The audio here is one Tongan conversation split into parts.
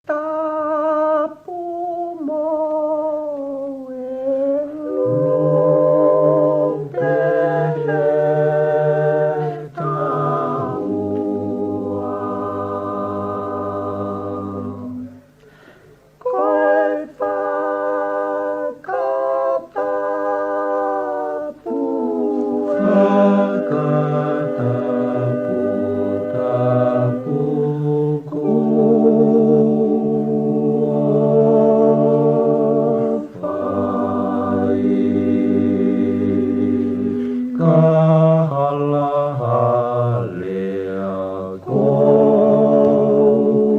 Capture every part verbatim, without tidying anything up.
Tapu mo e lōpele taua. Ko e fakatapu, fakatapu, tapu kuo fai. Ka halahalea ko e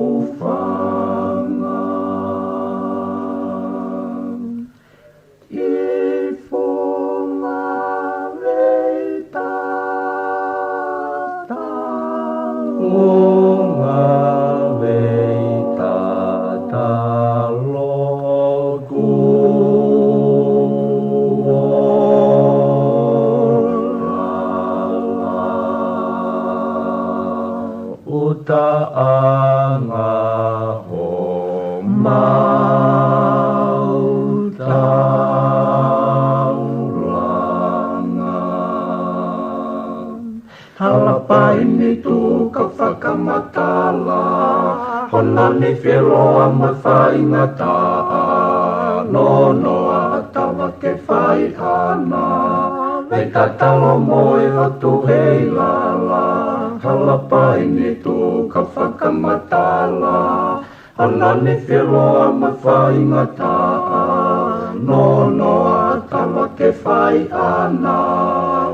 hūfanga ʻi funga vei tatalo. Funga vei tatalo kuo lala. ʻUtaʻanga homau taulanga. Hala paini tuʻu ka fakamatala, hono nifi ʻiloa mo e faingataʻa, nonoa ʻa Tava ke fai ʻana, vei tatalo mo e ʻOtu hei lala. Hala paini tuʻu ka fakamatala, hono nifi ʻiloa mo e faingataʻa, nonoa ʻa Tava ke fai ʻana,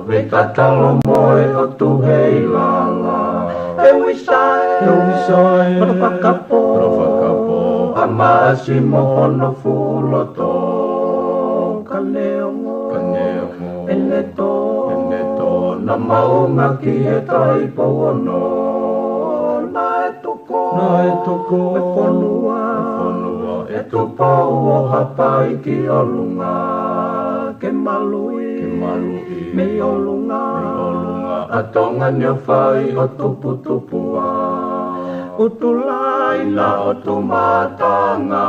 vei tatalo mo e ʻOtu hei lala. E uisa e, e uisa e, kolo fakapō, kolo fakapō, ʻa Maʻasi mo hono fuʻu loto. Ka neongo, ka neongo, ʻene tō, ʻene tō, naʻa maunga ki he Taʻahine Pouono. Naʻe tuku, naʻe tuku e fonua, e fonua ʻe Tupou ʻo Haʻapai ki ʻolunga, ke maluʻi, ke maluʻi mei ʻolunga, mei ʻolunga ʻa Tonga ni ʻo fai ʻo tuputupuʻa. ʻUtulai na ʻo Tumatanga,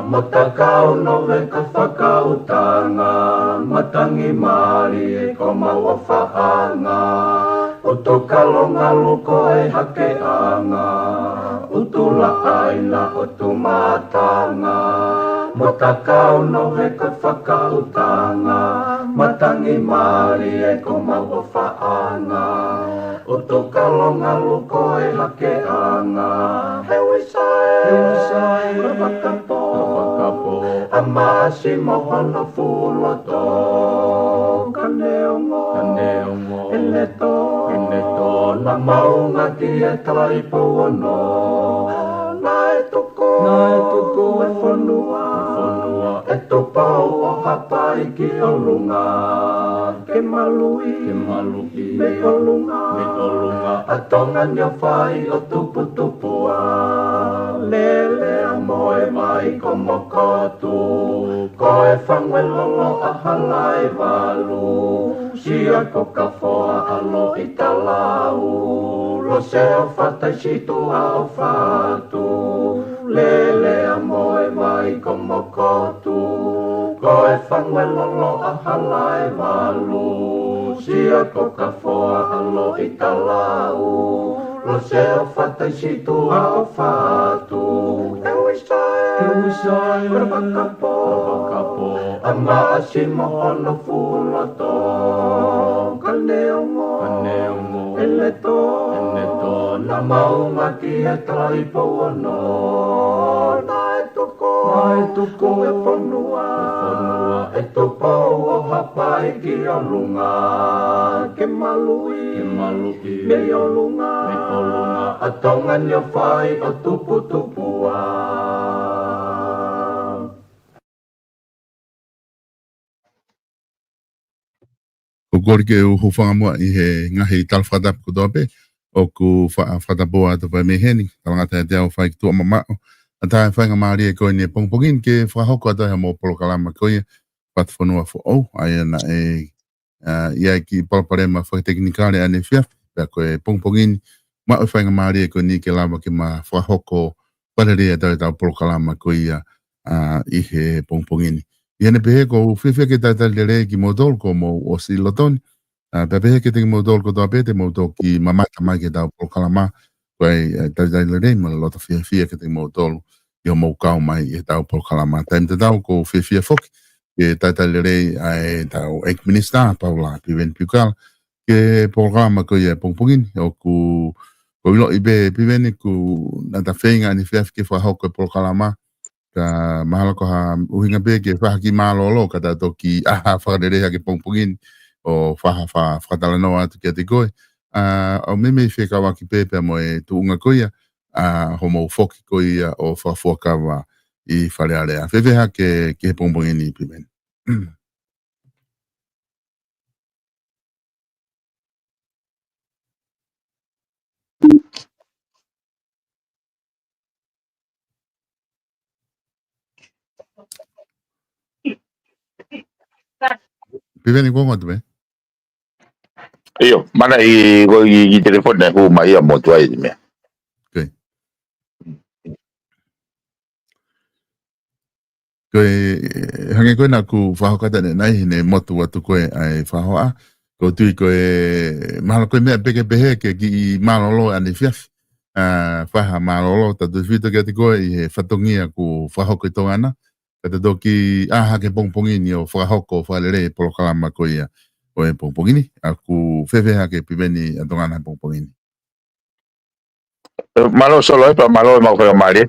mo Takau Nove ka fakautanga, matangi mālie ko mau ʻofaʻanga. ʻUtukalo ngalu ko e hakeʻanga, ʻUtulaʻai na ʻo Tumatanga, mo Takau Nove ka fakautanga, matangi mālie ko mau ʻofaʻanga. ʻUtukalo ngalu ko e hakeʻanga, e uisa e, e uisa e, kolo fakapō, kolo fakapō, ʻa Maʻasi mo hono fuʻu loto. Ka neongo, ka neongo, ʻene tō, ʻene tō, naʻa maunga ki he Taʻahine Pouono. Naʻe tuku, naʻe tuku e fonua, e fonua ʻe Tupou ʻo Haʻapai ki ʻolunga, ke maluʻi, ke maluʻi mei ʻolunga, mei ʻolunga ʻa Tonga ni ʻo fai ʻo tuputupuʻa. Lele ʻa Moevaikomokotu, ko e fangu ʻe lolo ʻa Halaivalu, Sia ko Kafoa ʻa Loʻitalau, Lose ʻo Fataisituʻa ʻo Fatu. Lele ʻa Moevaikomokotu, ko e fangu ʻe lolo ʻa Halaivalu, Sia ko Kafoa ʻa Loʻitalau, Lose ʻo Fataisituʻa ʻo Fatu. E uisa e, e uisa e, kolo fakapō, kolo fakapō, ʻa Maʻasi mo hono fuʻu loto. Ka neongo, ka neongo, ʻene tō, ʻene tō, naʻa maunga ki he Taʻahine Pouono. Naʻe tuku, naʻe tuku e fonua, e fonua ʻe Tupou ʻo Haʻapai ki ʻolunga, ke maluʻi, ke maluʻi mei ʻolunga, mei ʻolunga ʻa Tonga ni ʻo fai ʻo tuputupuʻa. ʻOku ou kole ke u hūfanga muʻa ʻi he ngaahi tala fakatapu kotoa pē ʻoku fa-, fakatapu atu pē mei heni, talangata ʻiate au Faikituʻa Mamaʻo. ʻA e faingamālie ko eni he pongipongi ni ke fakahoko atu ai hoʻomou polokalama ko ia, Fatufonua Foʻou, ʻa ia naʻe, ʻa, ʻi ai e kiʻi palopalema fakatekinikale ʻaneefiafi, pea ko e pongipongi ni, maʻu e faingamālie ko eni ke lava ke ma fakahoko fakalelei ʻetau, ʻetau polokalama ko ia, ʻa, ʻi he pongipongi ni. ʻI heʻene pehē ʻoku ou fiefia ke talitali lelei kimoutolu kuo mou ʻosi lolotonga. ʻA, pea pehē kiate kimoutolu kotoa pē te mou toki mamata mai ki heʻetau polokalama, ko e, ʻa, talitali lelei mo e loto fiefia kiate kimoutolu ʻi hoʻomou kau mai ʻi heʻetau polokalama. Taimi tatau ʻoku ou fiefia foki ke talitali lelei ʻa ʻetau ʻEiki Minisitā Paula Piveni Piukala ki he polokalama ko ia he pongipongi ni. ʻOku, ʻoku ou ʻiloʻi pē Piveni ʻoku, naʻa ta feinga ʻanefiafi ke fakahoko e polokalama, ka mahalo ko ha ʻuhinga pē ke fai ha kiʻi mālōlō ka ta toki ʻā hake fakalelei hake he pongipongi ni ʻo fai ha fa-, fakatalanoa atu kiate koe. ʻA, ʻoku meimei fekauʻaki pē pea mo e tuʻunga ko ia, ʻa, hoʻomou foki ko ia ʻo fakafuakava ʻi Fale Alea. Fēfē hake ki he pongipongi ni Piveni? Piveni, ko e ongo atu pē? ʻIo, mana i ko i, i telefoni naʻe hū mai ia mo tuai ni meʻa. Okay. Ko e, hangē ko ē naʻa ku fakahoko atu ʻanenai, heʻene motu atu ko ē ʻa e fakahohaʻa. ʻOku ou tui ko e, mahalo ko e meʻa pē ke pehē ke kiʻi mālōlō ʻanefiafi. ʻA, fai ha mālōlō tautefito kiate koe ʻi he fatongia kuo fakahoko ʻi Tonga na. Ka ta toki ʻā hake he pongipongi ni ʻo fakahoko fakalelei e polokalama ko ia ʻo e pongipongi ni. ʻOku fēfē hake Piveni ʻa Tonga na he pongipongi ni? Mālō Solo, ē, pea mālō e maʻu faingamālie.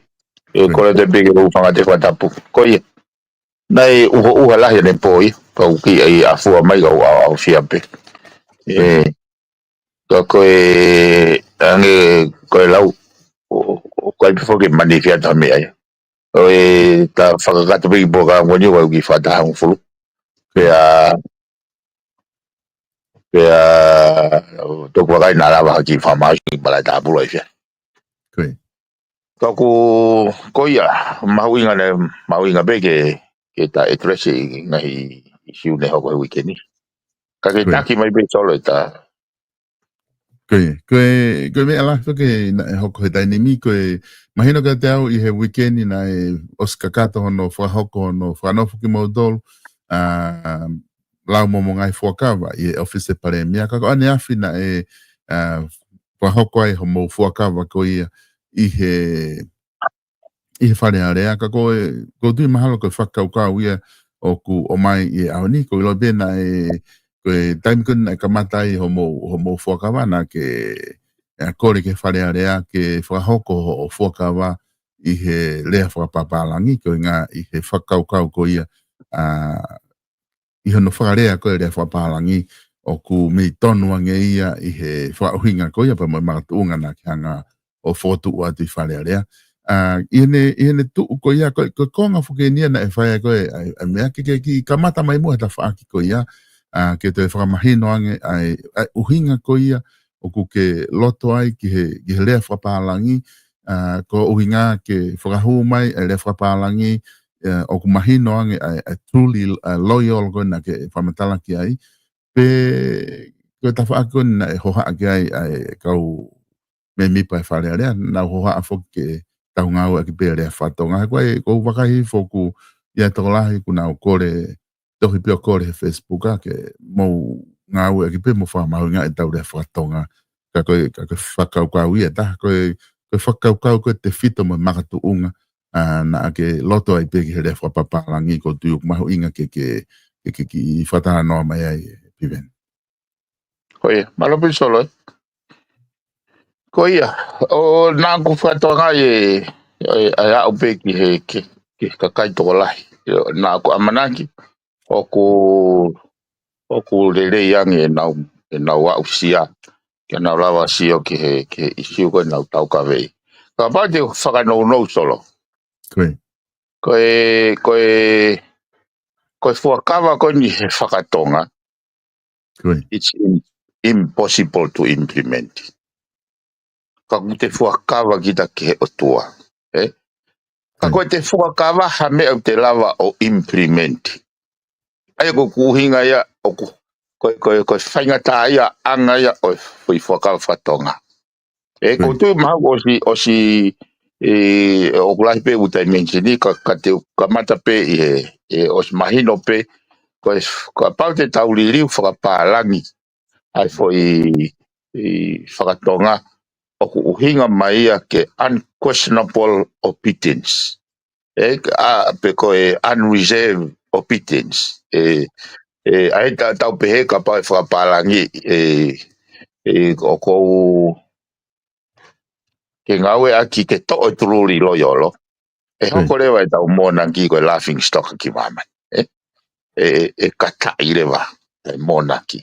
ʻE, kole atu pē ke u fakateʻi fakatapu. Ko ia. Naʻe ʻuhoʻuha lahi ʻanepō ia, pea u kiʻi ʻai ʻafua mai ka u ʻaoʻaofia pē. ʻE, ka ko e, hangē ko e lau, ʻo, ʻo, ʻoku ʻikai pē foki ke mani fia ta meʻa ia. ʻOi, ta fakakakato pē ki he polokalama ni, ʻoku ʻi ai e kiʻi fakataha hongofulu. Pea, pea, ʻo, toku vakai naʻa lava ha kiʻi fakamaʻu ki he Malaʻe Tāpulu ʻi fē. Ko ia. Ka ʻoku, ko ia, mahuʻinga naʻe, mahuʻinga pē ke, ke ta address e ngaahi issue naʻe hoko he uike ni. Ka ke taki mai pē Solo ʻe ta Ko ia, ko e, ko e meʻa lahi foki naʻe hoko he taimi ni, ko e mahino kiate au ʻi he uike ni naʻe ʻosi kakato hono fakahoko hono fakanofo kimoutolu, ʻa, lau mo hoʻomou ngaahi fuakava ʻi he ʻōfisi Palēmia, ka ko ʻaneafi naʻe, ʻa, fakahoko ai hoʻomou fuakava ko ia ʻi he ʻi he Fale Alea, ka ko e, ʻoku ou tui mahalo ko e fakakaukau ia ʻoku ʻomai ʻi he ʻaho ni, ʻoku ou ʻilo pē naʻe, ko e taimi ko ē naʻe kamata ai hoʻomou, hoʻomou fuakava naʻa ke, ʻa, kole ki he Fale Alea ke fakahoko hoʻo fuakava ʻi he lea fakapapālangi, ko e ʻuhinga ʻi he fakakaukau ko ia, ʻa, ʻi hono fakalea ko ē lea fakapālangi ʻoku mei tonu ange ia ʻi he fakaʻuhinga ko ia pea mo e makatuʻunga naʻa ke hanga ʻo fokotuʻu atu ʻi Fale Alea. ʻA, ʻi heʻene, ʻi heʻene tuʻu ko ia, ko, ko e konga foki eni ia naʻe fai ai ko ē, ʻa, ʻa e meʻa ke, ke kiʻi kamata mai muʻa he tafaʻaki ko ia, ʻa, ke toe fakamahino ange, ʻa, ʻa e ʻuhinga ko ia, ʻoku ke loto ai ki he, ki he lea fakapālangi, ʻa, ko e ʻuhinga ke fakahū mai, ʻa e lea fakapālangi, ʻa, ʻoku mahino ange, ʻa, ʻa e truly, ʻa, loyal ko ē naʻa ke fakamatala ki ai. Pea ko e tafaʻaki ko ē naʻe hohaʻa ki ai, ʻa e kau mēmipa ʻo e Fale Alea, naʻa nau hohaʻa foki ke tau ngāueʻaki pē lea faka-Tonga. He ko e, ʻoku ou vakai foki ʻi he tokolahi ʻoku nau kole, tohi pē ʻo kole he Facebook ʻa ke mou ngāueʻaki pē mo fakamahuʻingaʻi ʻetau lea faka-Tonga. Ka ko e, ka ko e fakakaukau ia ʻe taha, ko e, ko e fakakaukau ko ē tefito mo e makatuʻunga, ʻa, naʻa ke loto ai pē ki he lea fakapapālangi ʻoku ou tui ʻoku mahuʻinga ke, ke, ke, ke kiʻi fakatalanoa mai ai, Piveni. Ko ia, mālō pē Solo, ē. Ko ia, ʻo naʻa ku fakatokangaʻi ʻe, ʻe, ʻe aʻu pē ki he, ki, ki he kakai tokolahi. ʻIo, naʻa ku ʻamanaki, ʻoku, ʻoku lelei ange ʻenau, ʻenau aʻusia, ke nau lava sio ki he, ki he ʻisiū ko ē naʻa nau taukaveʻi. Kapau te u fakanounou Solo. Ko ia. Ko e, ko e, ko e fuakava ko eni he faka-Tonga, Ko ia. It's im-, impossible to implement. Ka ʻoku te fuakava kita ki he ʻOtua, ē? Ka ko e te fuakava ha meʻa ʻoku te lava ʻo implement. ʻA ia ko e ʻuhinga ia ʻoku, ko e, ko e, ko e faingataʻaʻia ʻanga ia ʻo e foʻi fuakava faka-Tonga. ʻE, ko u tui mahalo ʻosi, ʻosi, ʻe, ʻoku lahi pē ʻeku taimi ʻeni ka, ka te u kamata pē ʻi he, ʻe, ʻosi mahino pē, ko e, kapau te tau liliu fakapālangi ʻa e foʻi, ʻi fakatonga, ʻoku ʻuhinga mai ia ke unquestionable obedience. ʻE, ʻa, pe ko e unreserved obedience. ʻE, ʻe, ʻa e ta-, tau pehē kapau ʻe fakapālangi, ʻe, ʻe, ʻoku ou ke ngāueʻaki ke toʻo e tululi loiolo. ʻE hoko leva ʻetau mōnaki ko e laughing stock ki māmani. ʻE, ʻe, ʻe kataʻi leva ʻa e mōnaki.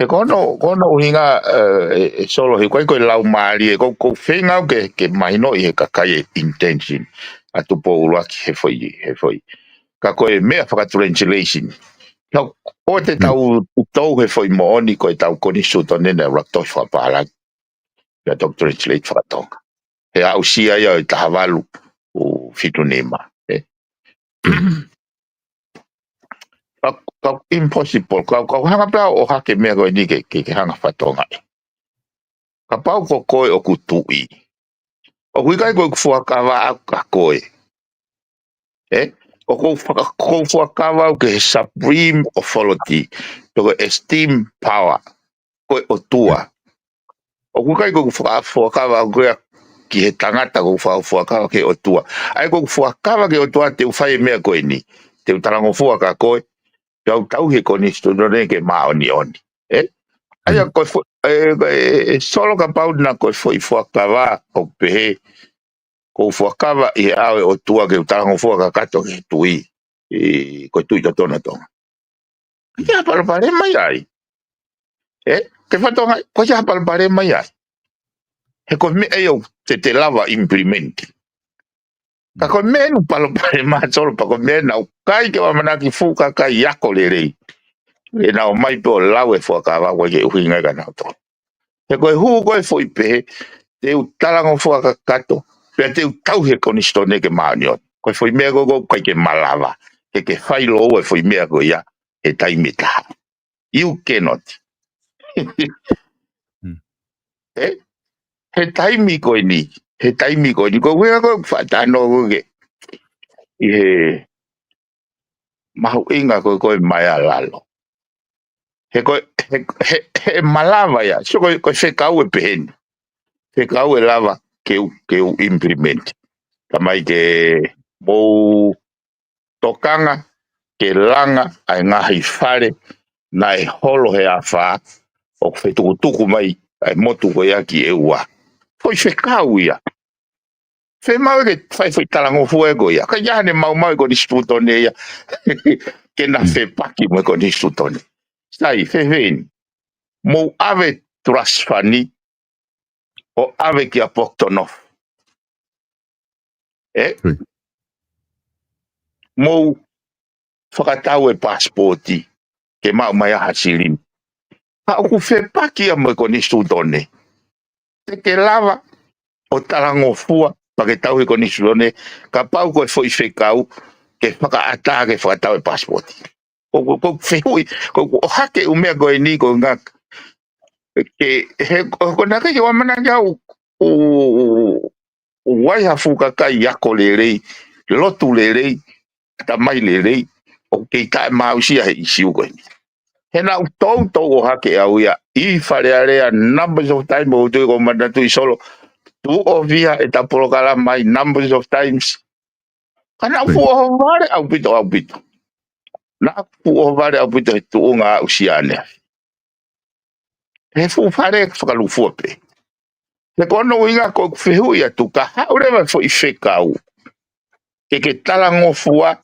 He ko hono, ko hono ʻuhinga, ʻe, ʻe, ʻe Solo he ʻikai ko e laumālie, ko, ko u feinga au ke, ke mahinoʻi he kakai e intention ʻa Tupou ʻUluaki he foʻi, he foʻi. Ka ko e meʻa fakatranslation. Ka ʻoua te tau tou he foʻi moʻoni ko ʻetau konisitūtone naʻe ʻuluaki tohi fakapālangi pea toki translate fakatonga. He aʻusia ia ʻo e taha valu ʻo fitu nima. ʻE. Ka, ka impossible, ka, ka hanga pē ʻo ʻohake meʻa ko eni ke, ke, ke hanga fakatongaʻi. Kapau ko koe ʻoku tuʻi. ʻOku ʻikai ko ʻeku fuakava ʻaʻaku kia koe. ʻE? ʻOku ou faka-, ʻoku ou fuakava au ki he supreme authority, pe ko e esteem power, ko e ʻOtua. ʻOku ʻikai ko ʻeku faka-, fuakava au ko ia ki he tangata, ʻoku ou faka-, fuakava ki he ʻOtua. ʻA ia ko ʻeku fuakava ki he ʻOtua te u fai e meʻa ko eni. Te u talangofua kia koe, te u tauhi e konisitūtone ke māʻoniʻoni. ʻE? ʻA ia ko e fo-, ʻe, ʻe, ʻe Solo kapau naʻa ko e foʻi fuakava ʻoku pehē, ko u fuakava ʻi he ʻao ʻo e ʻOtua ke u talangofua kakato ki he tuʻi, ʻi, ko e tuʻi totonu ʻo Tonga. Ko e hā e palopalema ia ai? ʻE, ke fakatonga, ko e hā e palopalema ia ai? He ko e meʻa ia ʻoku te, te lava implement. Ka ko e meʻa ʻeni palopalema Solo pea ko e meʻa naʻe ʻikai ke u ʻamanaki fuʻu kakai ako lelei. ʻE nau ō mai pē ʻo lau e fuakava ko e ke ʻuhinga ʻikai ke nau tō. He ko e hū ko e foʻi pehē, te u talangofua kakato, pea te u tauhi e konisitūtone ke māʻoniʻoni. Ko e foʻi meʻa ko ē ʻoku ʻikai ke malava, ke ke fai lōua e foʻi meʻa ko ia, he taimi ʻe taha. You cannot. ʻE? He taimi ko eni, he taimi ko eni, ko e ʻuhinga ko e fakatātā ko ē ke. ʻI he mahuʻinga ko ē ko e maea lalo. He ko e, he, he, he malava ia. So ko e, ko e fekau ʻe pehē ni. Fekau ʻe lava ke u, ke u implement. Ka mai ke mou tokanga, ke langa, ʻa e ngaahi fale, naʻe holo he afā, ʻoku fetukutuku mai, ʻa e motu ko ia ki ʻEua. Foʻi fekau ia. Fēmaʻu ke fai foʻi talangofua ko ia. Ka ia ne maumau e konisitūtone ia. Ke na fepaki mo e konisitūtone. Sai, fēfē eni. Mou ʻave trust fund, ʻo ʻave kia Poketonufa. ʻE? Mou fakatau e passport, ke maʻu mai ʻa ha silini. Ka ʻoku fepaki ia mo e konisitūtone. Te ke lava ʻo talangofua, pea ke tauhi e konisitūtone, kapau ko e foʻi fekau, ke fakaʻatā ke fakatau e passport. Ko, ko, ko fehuʻi, ko, ko ʻohake ʻū meʻa ko eni ko ngak. Ke, he, ko, ko naʻe ʻikai ke u ʻamanaki au, ʻo, ʻo, ʻo ʻi ai ha fuʻu kakai ako lelei, lotu lelei, tamai lelei, ʻoku kei taʻe māʻusia he ʻīsiu ko eni. He naʻa ku toutou ʻohake au ia, ʻi Fale Alea, numbers of time, ʻoku ou tui ko Manatuʻi Solo, tuʻo via e ta polokalama mai, numbers of times. Ka naʻa ku fuʻu ʻohovale ʻaupito, ʻaupito. Naʻa ku fuʻu ʻohovale ʻaupito he tuʻunga aʻusia ʻaneafi. He fuʻu fale fakalūkufua pē. He ko hono ʻuhinga ko ʻeku fehuʻi atu ka haʻu leva e foʻi fekau. Ke ke talangofua,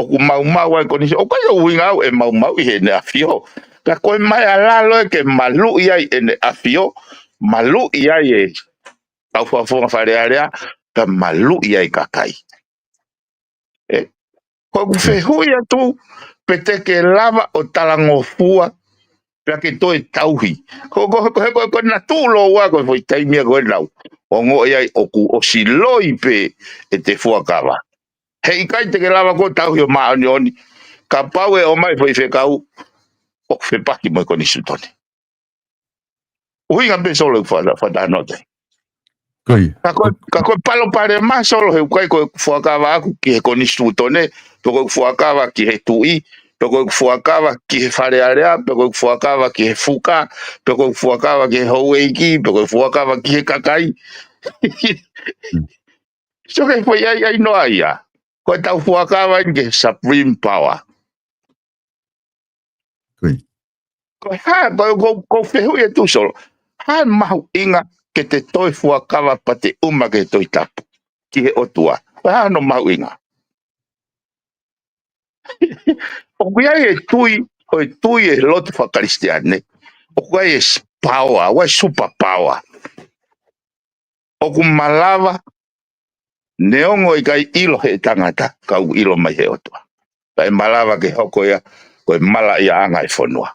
ʻoku maumau ai konisitūtone. ʻOku ʻikai ko e ʻuhinga au ʻe maumau ʻi heʻene ʻafio. Ka ko e maea lalo ē ke maluʻi ai ʻene ʻafio, maluʻi ai e kau fakafofonga Fale Alea, ka maluʻi ai kakai. ʻE, ko ʻeku fehuʻi atu, pe te ke lava ʻo talangofua, pea ke toe tauhi. Ko, ko, ko, ko, ko naʻa tuʻu lōua ko e foʻi taimi ia ko ē naʻa ku ongoʻi ai ʻoku ʻosi loi pē ʻete fuakava. He ʻikai te ke lava ʻo tauhi ʻo māʻoniʻoni, kapau ʻe ʻomai foʻi fekau, ʻoku fepaki mo e konisitūtone. ʻUhinga pē Solo ʻeku fata-, fakatātā atu ai. Ka ko, ka ko e palopalema Solo he ʻoku ʻikai ko e fuakava ʻaʻaku ki he konisitūtone, pe ko e fuakava ki he tuʻi, pe ko e fuakava ki he Fale Alea, pe ko e fuakava ki he fuka, pe ko e fuakava ki he houʻeiki, pe ko e fuakava ki he kakai. So ke fai ai ai noa ia. Ko e tau fuakava ki he supreme power. Ko e hā, ko, ko, ko fehuʻi atu Solo. Hā mahuʻinga ke te toe fuakava pea te ʻuma ke toe tapu ki he ʻOtua. Ko e hā hono mahuʻinga. ʻOku ʻi ai e tui, ʻo e tui e lotu fakakalisitiane. ʻOku ʻi ai e power, ʻoku ʻi ai e super power. ʻOku malava, neongo ʻikai ʻilo he tangata, ka ʻoku ʻilo mai he ʻOtua. Pea ʻe malava ke hoko ia, ko e malaʻia ʻanga e fonua.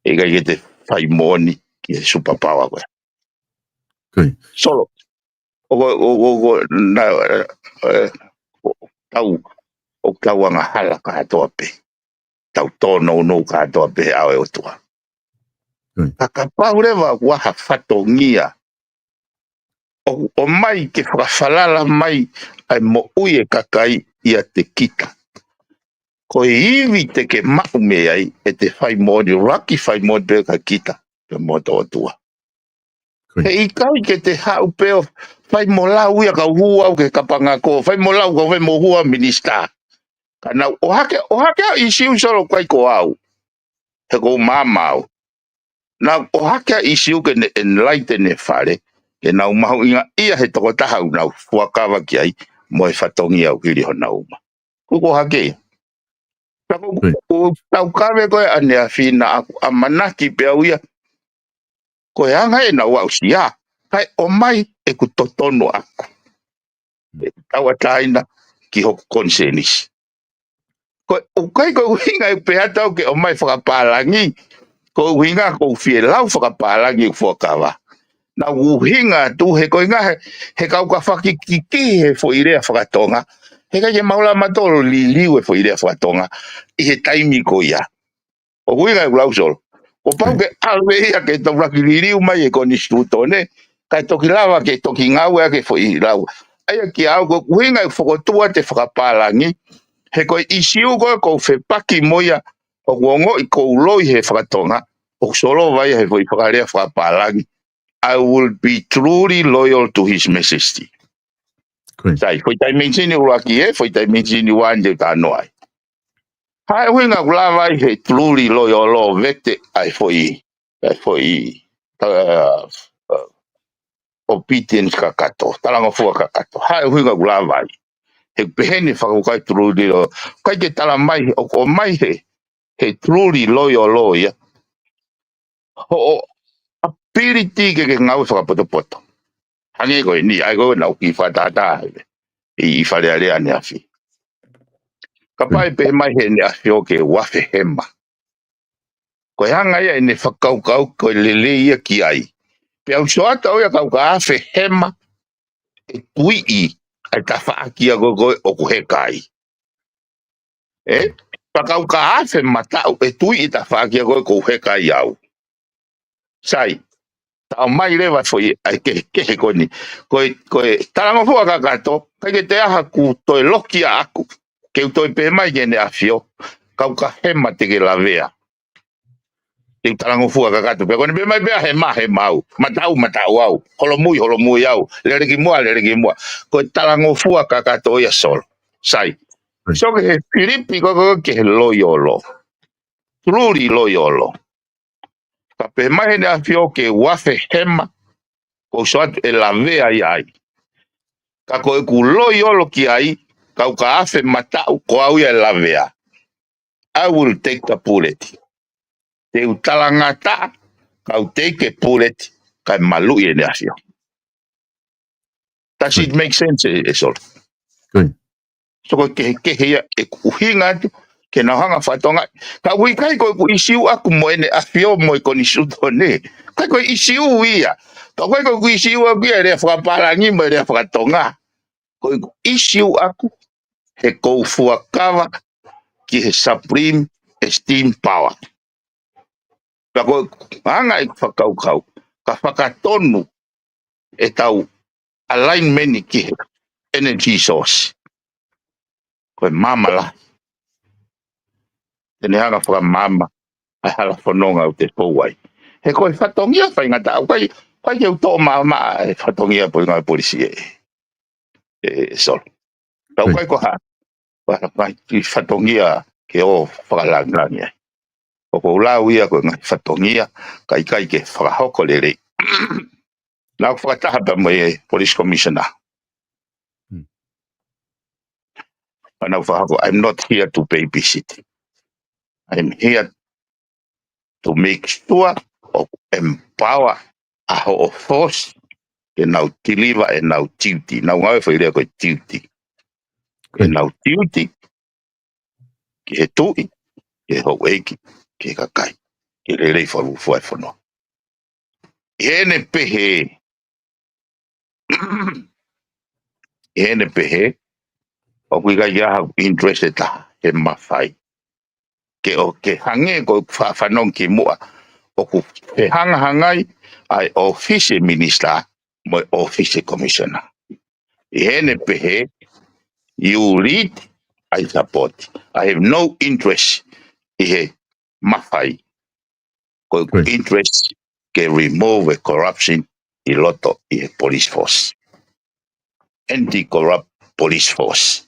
ʻIkai ke te fai moʻoni ki he super power ko ē. Solo. ʻOku, ʻoku, ʻoku, na, ē, ʻoku tau, ʻoku tau angahala kātoa pē. Tau tōnounou kātoa pē he ʻao e ʻOtua. Ka kapau leva ʻoku ʻi ai ha fatongia ʻoku ʻomai ke fakafalala mai ai moʻui e kakai ʻiate kita. Ko e ivi te ke maʻu mei ai ʻe te fai moʻoni, laki fai moʻoni pē kia kita, pea mo e ʻOtua. He ʻikai ke te haʻu pē ʻo fai mo lau ia kau hū au ki he kapanga ko, fai mo lau kau fai mo hū au minisitā. Ka naʻa ku ʻohake, ʻohake ʻa e ʻīsiu Solo ʻikai ko au. He ʻoku ou maama au. Naʻa ku ʻohake ʻa e ʻīsiu ke ne enlighten e Fale. Ke nau mahuʻingaʻia he tokotaha ʻoku nau fuakava ki ai mo e fatongia ʻoku hili honau uma. Ko e ʻohake ia. Ka ko, ko e taukave ko ē ʻaneafi naʻa ku ʻamanaki pē au ia. Ko e anga ē naʻa ku aʻusia, kae ʻomai ʻeku totonu ʻaʻaku. ʻE tauʻatāina ki hoku konisēnisi. Ko e ʻoku ʻikai ko e ʻuhinga ʻeku pehē atu au ke ʻomai fakapālangi, ko e ʻuhinga ʻoku ou fie lau fakapālangi ʻeku fuakava. Naʻa ku ʻuhinga atu he ko e ʻuhinga he, he kau ka fakikiki he foʻi lea fakatonga. He ʻikai ke mau lava mautolu liliu e foʻi lea fakatonga ʻi he taimi ko ia. ʻOku ʻuhinga ʻeku lau Solo. Kuo pau ke ʻave ia ke tau laki liliu mai e konisitūtone, kae toki lava ke toki ngāueʻaki e foʻi lau. ʻA ia kia au ko e ʻuhinga ʻeku fokotuʻu atu e fakapālangi, he ko e ʻīsiu ko ē ʻoku ou fepaki mo ia ʻoku ongoʻi ʻoku ou loi he fakatonga, ʻoku solova ia he foʻi fakalea fakapālangi. I will be truly loyal to His Majesty. Sai, foʻi taimi ʻeni ʻuluaki ē, foʻi taimi ʻeni ua ʻeni te u talanoa ai. Hā e ʻuhinga ʻoku lava ai he truly loyal ʻo vete ai foʻi, ai foʻi, uh, uh, obedience kakato, talangofua kakato. Hā e ʻuhinga ʻoku lava ai. He pehē ni fakaukai truly loyal. ʻIkai ke tala mai, ʻoku ʻomai he, he truly loyal ia. Hoʻo ability ke ke ngāue fakapotopoto. Hangē ko eni, ʻa ia ko ē naʻa ku kiʻi fakatātā ai ʻi, ʻi Fale Alea ʻaneafi. Kapau ʻe pehē mai he ʻEne ʻAfio ke u afe hema. Ko e anga ia ʻene fakakaukau ko e lelei ia ki ai. Pea u sio atu au ia kau ka afe hema ʻe tuiʻi ʻa e tafaʻaki ia ko ē ʻoku heka ai. Ē? Pea kau ka afe mataʻu ʻe tuiʻi e tafaʻaki ia ko ē ʻoku heka ai au. Sai, taʻo mai leva foʻi ʻa e kehekehe ko eni. Ko e, ko e talangofua kakato, ʻikai ke te aha ku toe loki ʻaʻaku. Ke u toe pehē mai ki heʻene ʻAfio, kau ka hema te ke lavea. Te u talangofua kakato. Pea ko ʻene pehē mai pea hema, hema au. Mataʻu, mataʻu au. Holomui, holomui au. Lele ki muʻa, lele ki muʻa. Ko e talangofua kakato ia Solo. Sai. Sio ki he Filipi ko ē, ko ē ki he loyal. Truly loyal. Ka pehē mai heʻene ʻAfio ke u afe hema, ʻoku ou sio atu ʻe lavea ia ai. Ka ko ʻeku loyal ki ai, kau ka afe mataʻu ko au ia ʻe lavea. I will take the bullet. Te u talangataʻa, kau take e bullet, kae maluʻi ʻene ʻAfio. Does it make sense, ē, ē Solo? So ko e kehekehe ia ʻeku ʻuhinga atu, ke nau hanga fakatonga. Ka ʻoku ʻikai ko ʻeku ʻīsiu ʻaʻaku mo ʻEne ʻAfio mo e konisitūtone. ʻIkai ko e ʻīsiu ia. Ka ʻoku ʻikai ko ʻeku ʻīsiu ʻaʻaku ia e lea fakapālangi mo e lea fakatonga. Ko ʻeku ʻīsiu ʻaʻaku, he ʻoku ou fuakava ki he supreme esteem power. Pea ko e anga ʻeku fakakaukau, ka fakatonu ʻetau alignment ki he energy source. Ko e maama lahi. Te ne hanga ʻo fakamaama ʻa e hala fononga ʻoku te fou ai. He ko e fatongia faingataʻa, ʻoku ʻikai, ʻoku ʻikai ke u toʻo maama ʻa e fatongia pō ngaahi polisi ē, ē, Solo. Tau kai ko ha, ko ha ngaahi fatongia ke ō fakalangilangi ai. ʻOku ou lau ia ko e ngaahi fatongia, ka ʻikai ke fakahoko lelei. Naʻa ku fakataha pē mo e police commissioner. Naʻa ku fakahoko, I'm not here to babysit. I'm here to make sure ʻoku empower ʻa hoʻo force ke nau deliver ʻenau duty. Naʻa ku ngāue fai lea ko e duty. ʻEnau duty ki he tuʻi, ki he houʻeiki, ki he kakai, ke lelei fakalūkufua e fonua. ʻI heʻene pehē, ʻi heʻene pehē, ʻoku ʻikai ke ʻi ai haʻaku interest ʻe taha he mafai. Ke ʻo, ke hangē ko e fa-, fanongo ki muʻa, ʻoku fehangahangai ʻa e ʻōfisi minisitā mo e ʻōfisi commissioner. ʻI heʻene pehē, you lead, I support. I have no interest ʻi he mafai. Ko e interest ke remove e corruption ʻi loto ʻi he police force. Anti-corrupt police force.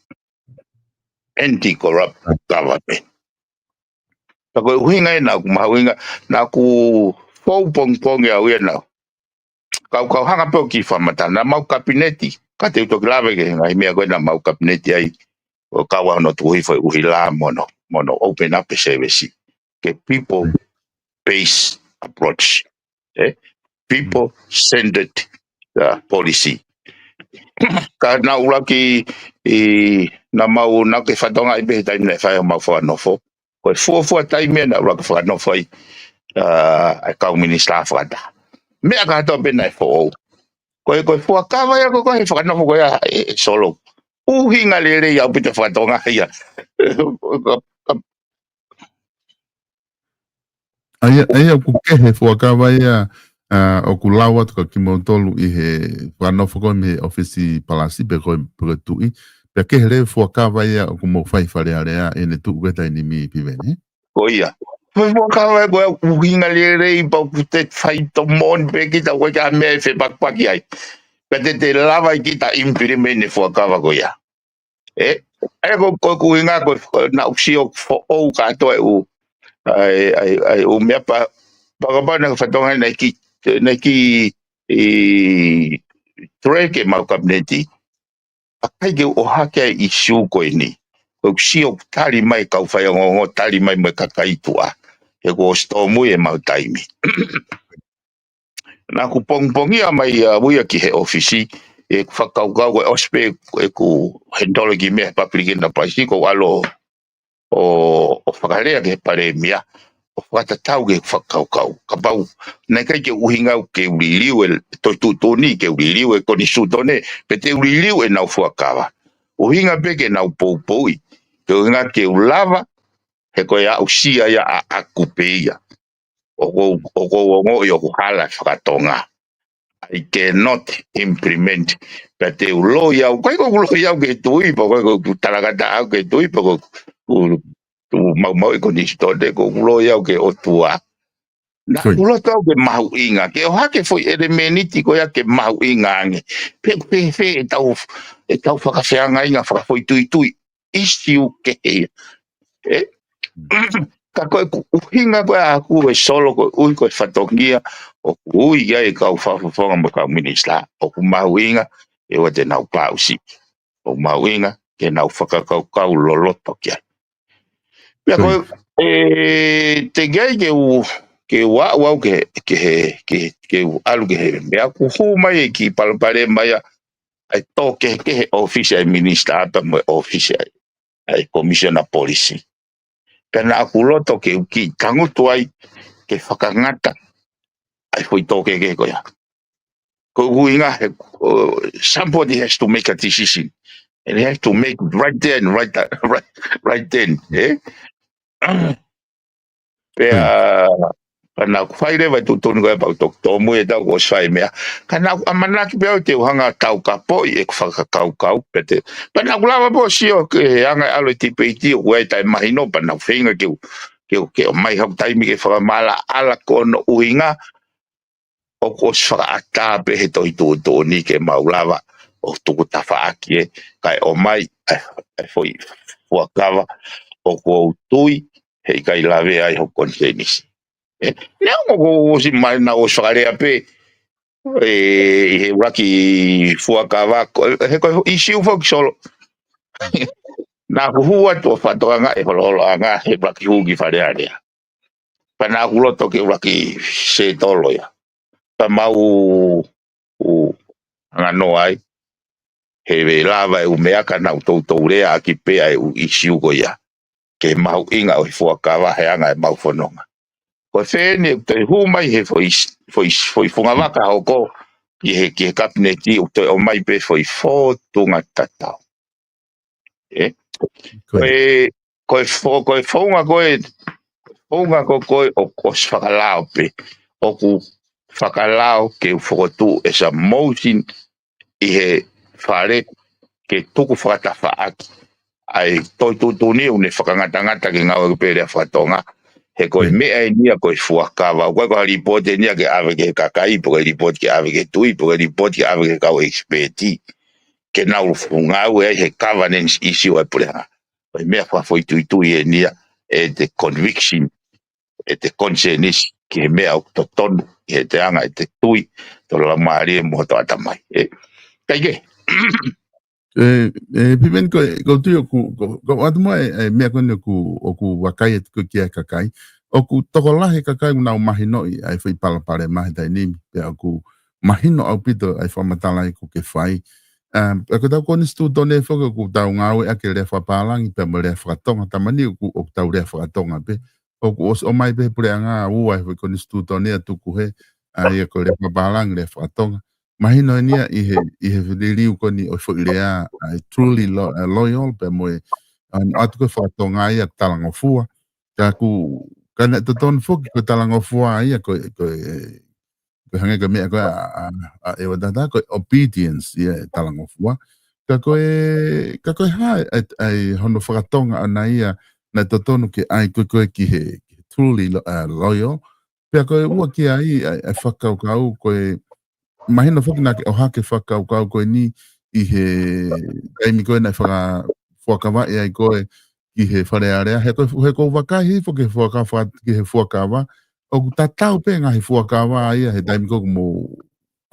Anti-corrupt government. Ka ko e ʻuhinga ia naʻa ku mahuʻinga, naʻa ku fou pongipongi au ia naʻa ku kau, kau hanga pē ʻo kiʻi fakamatala, naʻa mau kapineti, ka te u toki lave ki he ngaahi meʻa ko ē naʻa mau kapineti ai, ʻo kau ai hono tuku hifo e ʻuhila mo hono, mo hono open up e service. Ke people based approach. ʻE? People centered, uh, policy. Ka naʻa ku ʻuluaki, ʻi, naʻa mau, naʻa ke fatongia ʻi he taimi naʻe fai ai homau fakanofo. Ko e fuofua taimi ia naʻa ku ʻuluaki fakanofo ai, uh, ʻa e kau minisitā fakataha. Meʻa kātoa pē naʻe foʻou. Ko e, ko e fuakava ia ko ē, ko e fakanofo ko ia, ē, ē Solo. ʻUhinga lelei ʻaupito fatongia ia. ʻA ia, ʻa ia ʻoku kehe fuakava ia, ʻa, ʻoku lau atu kia kimoutolu ʻi he fakanofo ko ē mei he ʻōfisi palasi pe ko e, pe ko e tuʻi. Pea kehe leva fuakava ia ʻoku mou fai Fale Alea ʻi heʻene tuʻu ko ē taimi ni Piveni. Ko ia. Ko e fuakava ia ko e ʻuhinga lelei pea ʻoku te fai toʻo moʻoni pē kita ko e ka meʻa ʻe fepakipaki ai. Pea te te lava ʻe kita implement e fuakava ko ia. ʻE, ʻa ia ko, ko e ʻuhinga ko, ko naʻa ku sio ʻoku foʻou kātoa e ʻū, ʻa e, ʻa e, ʻa e ʻū meʻa pea, pea kapau naʻe fatongia naʻe kiʻi, naʻe kiʻi, ʻi, track ʻe he mau kapineti. ʻA ʻikai ke u ʻohake ʻa e ʻisiū ko eni. Ko ʻeku sio ʻoku tali mai kau faiongoongo, tali mai mo e kakai tuʻa. He kuo ʻosi tōmui e mau taimi. Naʻa ku pongipongia mai au ia ki he ʻōfisi, ʻeku fakakaukau ko e ʻosi pē ʻeku handle e kiʻi meʻa he public enterprise ko u ʻalu ʻo, ʻo fakalea ki he palēmia, ʻo fakatatau ki heʻeku fakakaukau. Kapau, naʻe ʻikai ke ʻuhinga au ke u liliu e, toe tuʻutuʻuni ke u liliu e konisitūtone, pe te u liliu ʻenau fuakava. ʻUhinga pē ke nau poupouʻi, ke ʻuhinga ke u lava, he ko e aʻusia ia ʻaʻaku pē ia. ʻOku ou, ʻoku ou ongoʻi ʻoku hala e fakatonga. I cannot implement. Pea te u loi au, ʻikai ko ʻeku loi au ki he tuʻi, pe ko ʻeku talangataʻa au ki he tuʻi, pe ko ʻeku, ʻeku maumauʻi e konisitūtone, ko ʻeku loi au ki he ʻOtua. Naʻa ku loto au ke mahuʻinga, ke ʻohake e foʻi ʻelemēniti ko ia ke mahuʻinga ange. Pe, pe, pe, ʻetau, ʻetau fakafeangainga, fakafoʻituitui. ʻIsiū kehe ia. ʻE? Ka ko ʻeku ʻuhinga ko ē ʻaʻaku ʻe Solo ko e ʻuhi ko e fatongia, ʻoku ui ai e kau fakafofonga mo e kau minisitā, ʻoku mahuʻinga, ʻe ua te nau pāusi. ʻOku mahuʻinga, ke nau fakakaukau loloto ki ai. Pea ko e, ʻe, teʻeki ai ke u, ke u aʻu au ke, ke, ke, ke u ʻalu ki he meʻa ʻoku hū mai e kiʻi palopalema ia, ʻa e tō kehekehe ʻōfisi ʻa e minisitā pea mo e ʻōfisi ʻa e, ʻa e commissioner policy. Pea naʻa ku loto ke u kiʻi tangutu ai ke fakangata ʻa e foʻi tō kehekehe ko ia. Ko ʻeku ʻuhinga he, uh, somebody has to make a decision. And he has to make right there and right, right, right then, ē? Pea, Pea naʻa ku fai leva e tuʻutuʻuni ko ia pea u toki tōmui e tau kuo ʻosi fai e meʻa. Ka naʻa ku ʻamanaki pē au te u hanga ʻo taukapoʻi ʻeku fakakaukau pē te. Pea naʻa ku lava pē ʻo sio ki he anga e ʻalu e tipeiti ʻoku ʻi ai e taʻemahino pea naʻa ku feinga ke u, ke u, ke ʻomai haʻaku taimi ke fakamaʻalaʻala ko hono ʻuhinga ʻoku ʻosi fakaʻatā pē he tohi tuʻutuʻuni ke mau lava ʻo tuku tafaʻaki ē, kae ʻomai ʻa e, ʻa e foʻi fuakava ʻoku ou tui heʻikai lave ai hoku konisēnisi. ʻE, neongo kuo ʻosi mai naʻa ʻosi fakalea pē, ʻe, ʻi he ʻuluaki fuakava, ko, he ko e ʻisiū foki Solo. Naʻa ku hū atu ʻo fakatokangaʻi e holoholoʻanga he ʻuluaki hū ki Fale Alea. Pea naʻa ku loto ke ʻuluaki sētolo ia. Pea mau ʻu hanganoa ai, he ʻe lava e ʻū meʻa ka naʻa ku toutou leaʻaki pē ʻa e ʻū ʻisiū ko ia. Ke mahuʻinga ʻo e fuakava he anga e mau fononga. Ko e fē eni ʻoku toe hū mai he foʻi, foʻi, foʻi fungavaka hoko ki he, ki he kapineti ʻoku toe ʻomai pē foʻi fōtunga tatau. ʻE? Ko Ko e, e, ko e fo-, ko e founga ko e, founga ko ko e ʻoku ʻosi fakalao pē. ʻOku fakalao ke u fokotuʻu e sa motion ʻi he fale ke tuku fakatafaʻaki. ʻA e tohi tuʻutuʻuni ʻoku ne fakangatangata ke ngāueʻaki pē lea fakatonga. He ko e Ko e. meʻa eni ia ko e fuakava. ʻOku ʻikai ko ha lipooti eni ia ke ʻave ki he kakai, pe ko e lipooti ke ʻave ki he tuʻi, pe ko e lipooti ke ʻave ki he kau expert. Ke nau ngāue ai he governance issue ʻa e puleʻanga. Ko e meʻa fakafoʻituitui eni ia ʻete conviction, ʻete conscience ki he meʻa ʻoku totonu, ʻi heʻete anga ʻete tui, ʻete laumālie mo hoto ʻatamai. ʻE, kae kehe. ʻE, ʻe, Piveni ko e, ko e tui ʻoku, ko, ko atu mai e, e meʻa ko eni ʻoku, ʻoku vakai atu ko e kia kakai. ʻOku tokolahi e kakai ʻoku nau mahinoʻi ʻa e foʻi palopalema he taimi ni, pea ʻoku mahino ʻaupito ʻa e fakamatala ʻoku ke fai. Um, ʻa ko ʻetau konisitūtone foki ʻoku tau ngāueʻaki e lea fakapālangi pea mo e lea fakatonga, taimi ni ʻoku, ʻoku tau lea fakatonga pē. ʻOku ʻosi ʻomai pē he puleʻanga ua e foʻi konisitūtone ʻa tuku he, ʻa ia ko e lea fakapālangi, lea fakatonga. Mahino eni ia ʻi he, ʻi he liliu ko eni ʻo e foʻi lea, ʻa e truly lo-, ʻa e loyal, pea mo e, ʻa, ʻatu ko e fakatonga ia talangofua. Ka ʻoku, ka naʻe totonu foki ko e talangofua ia ko e, ko e, ko e hangē ko e meʻa ko ē ʻa, ʻa, ʻa ʻEua Tata, ko e obedience ia e talangofua. Ka ko e, ka ko e hā, ʻa e, ʻa e hono fakatonga ʻana ia, naʻe totonu ke ʻai ko e, ko e ki he, ki he truly lo-, ʻa, loyal. Pea ko e ua ki ai, ʻa e, ʻa e fakakaukau, ko e, mahino foki naʻa ke ʻohake e fakakaukau ko eni ʻi he taimi ko ē naʻe faka-, fuakavaʻi ai koe ki he Fale Alea. He ko e, he ko e vakai hifo ki he fuaka-, faka-, ki he fuakava. ʻOku tatau pē ngaahi fuakava ia he taimi ko ē ʻoku mou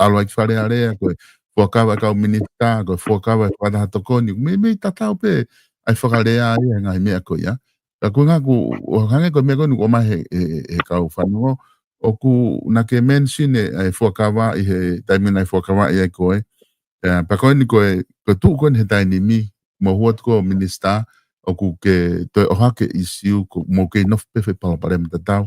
ʻalu ai ki Fale Alea, ko e fuakava e kau minisitā, ko e fuakava e fakataha tokoni. Meimei tatau pē ʻa e fakalea ia he ngaahi meʻa ko ia. Ka ko e ʻuhinga ʻoku, ʻo hangē ko e meʻa ko eni ʻoku ʻomai he, he, he kau fanongo, ʻoku naʻa ke mention e, e fuakava ʻi he taimi naʻe fuakavaʻi ai koe. ʻA, pea ko eni ko e, ko e tuʻu ko eni he taimi ni, mou hū atu ko e minisitā, ʻoku ke toe ʻohake e ʻisiū, ʻoku mou kei nofo pē he foʻi palopalema tatau.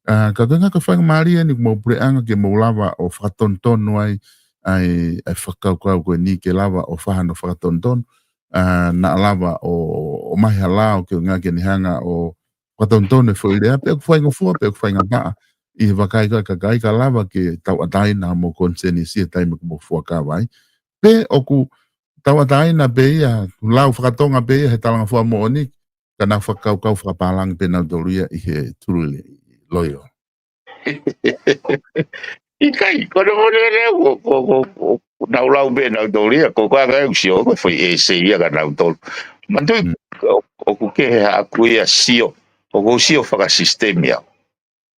ʻA, ka ko e ʻuhinga ko e faingamālie eni ki homou puleʻanga ke mou lava ʻo fakatonutonu ai, ʻa e, ʻa e fakakaukau ko eni ke lava ʻo fai hano fakatonutonu. ʻA, naʻa lava ʻo, ʻo ʻomai ha lao ke ʻuhinga ke ne hanga ʻo fakatonutonu e foʻi lea, pe ʻoku faingofua, pe ʻoku faingataʻa, ʻi he vakai ko ē ʻa e kakai ka lava ke tauʻatāina homou konisēnisi he taimi ʻoku mou fuakava ai. Pe ʻoku tauʻatāina pē ia, lau fakatonga pē ia he talangofua moʻoni, ka nau fakakaukau fakapālangi pē nautolu ia ʻi he truly loyal. ʻIkai, ko hono moʻoni lelei, ko, ko, ko, ko, nau lau pē nautolu ia, ko, ko ʻeku sio, ko e foʻi essay ia kia nautolu. Manatuʻi, Mm. ʻo, ʻoku kehe haʻaku ia sio, ʻoku ou sio fakasisitemi au.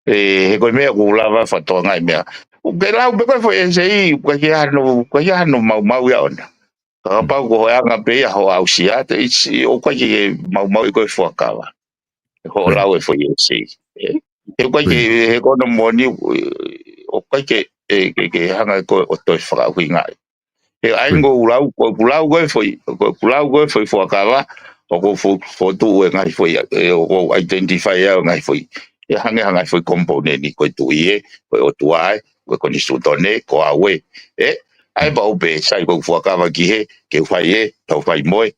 ʻE, he ko e meʻa ʻoku lava fakatokangaʻi meʻa. ʻOku ke lau pē ko e foʻi essay, ʻoku ʻikai ke ʻi ai hano, ʻoku ʻikai ke ʻi ai hano maumau ia ʻona. Kapau ko hoʻo anga pē ia hoʻo aʻusia, te isi, ʻoku ʻikai ke maumauʻi koe ʻe he fuakava. Hoʻo Right. lau e foʻi essay. ʻE? He ʻoku ʻikai ke, Right. he ko hono moʻoni, ʻoku ʻikai ke, ʻe, ke, ke hanga ʻe koe ʻo toe fakaʻuhingaʻi. He ʻa ia Right. ʻoku lau, ʻoku lau ko e foʻi, ʻoku lau ko e foʻi fuakava, ʻoku ou fo-, fokotuʻu e ngaahi foʻi, ʻe, ʻoku ou identify ʻa e ngaahi foʻi. ʻE hangē ha ngaahi foʻi component ko e tuʻi ē, ko e ʻOtua ē, ko e konisitūtone, ko au ē. ʻE, ʻa ia Mm. pau pē, sai ko e fuakava ki hē, ke u fai ē, tau fai mo ē.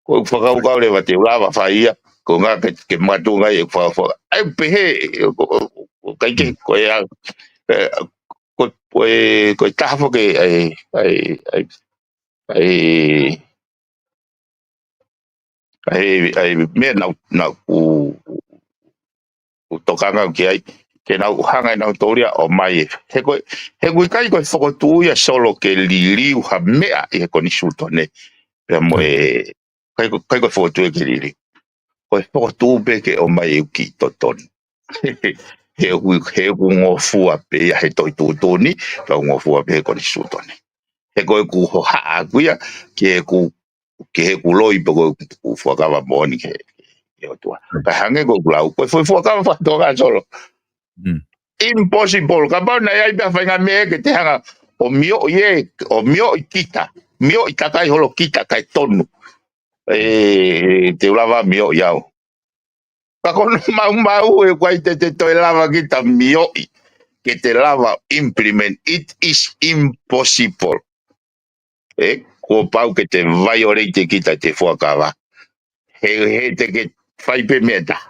Ko e fakakaukau leva te u lava fai ia, ko e ʻuhinga ke, ke makatuʻunga ai e fakafoki. ʻA ia pehē, ʻoku, ʻoku, ʻoku ʻikai ke, ko e ʻa, e, ko, ko e, ko e taha foki ʻa e, ʻa e, ʻa e, ʻa e, ʻa e, ʻa e meʻa naʻa, naʻa ku, ku tokanga ki ai, ke nau hanga ʻe nautolu ia ʻo ʻomai e. He ko e, he ʻoku ʻikai ko e fokotuʻu ia Solo ke liliu ha meʻa ʻi he konisitūtone. Pea mo e, ʻikai ko, ʻikai ko e fokotuʻu ia ke liliu. Ko e fokotuʻu pē ke ʻomai e uki totonu. He ʻoku, he ʻoku ngofua pē ia he tohi tuʻutuʻuni, pea ʻoku ngofua pē he konisitūtone. He ko ʻeku hohaʻa ʻaʻaku ia, ke ʻeku, ke ʻeku loi pe ko ʻeku fuakava moʻoni ki he, ki he ʻOtua. Ka hangē ko ʻeku lau, ko e foʻi fuakava fakatokanga Solo. Mm. Impossible. Kapau naʻe ʻi ai pē ha faʻahinga meʻa ke te hanga ʻo mioʻi ē, ʻo mioʻi kita, mioʻi takai holo kita kae tonu. ʻE, te u lava mioʻi au. Ka ko hono maumau ē, ʻoku ʻikai te te toe lava kita mioʻi, ke te lava implement. It is impossible. ʻE, kuo pau ke te violate kita ʻe te fuakava. He, he te ke fai pē meʻa ʻe taha.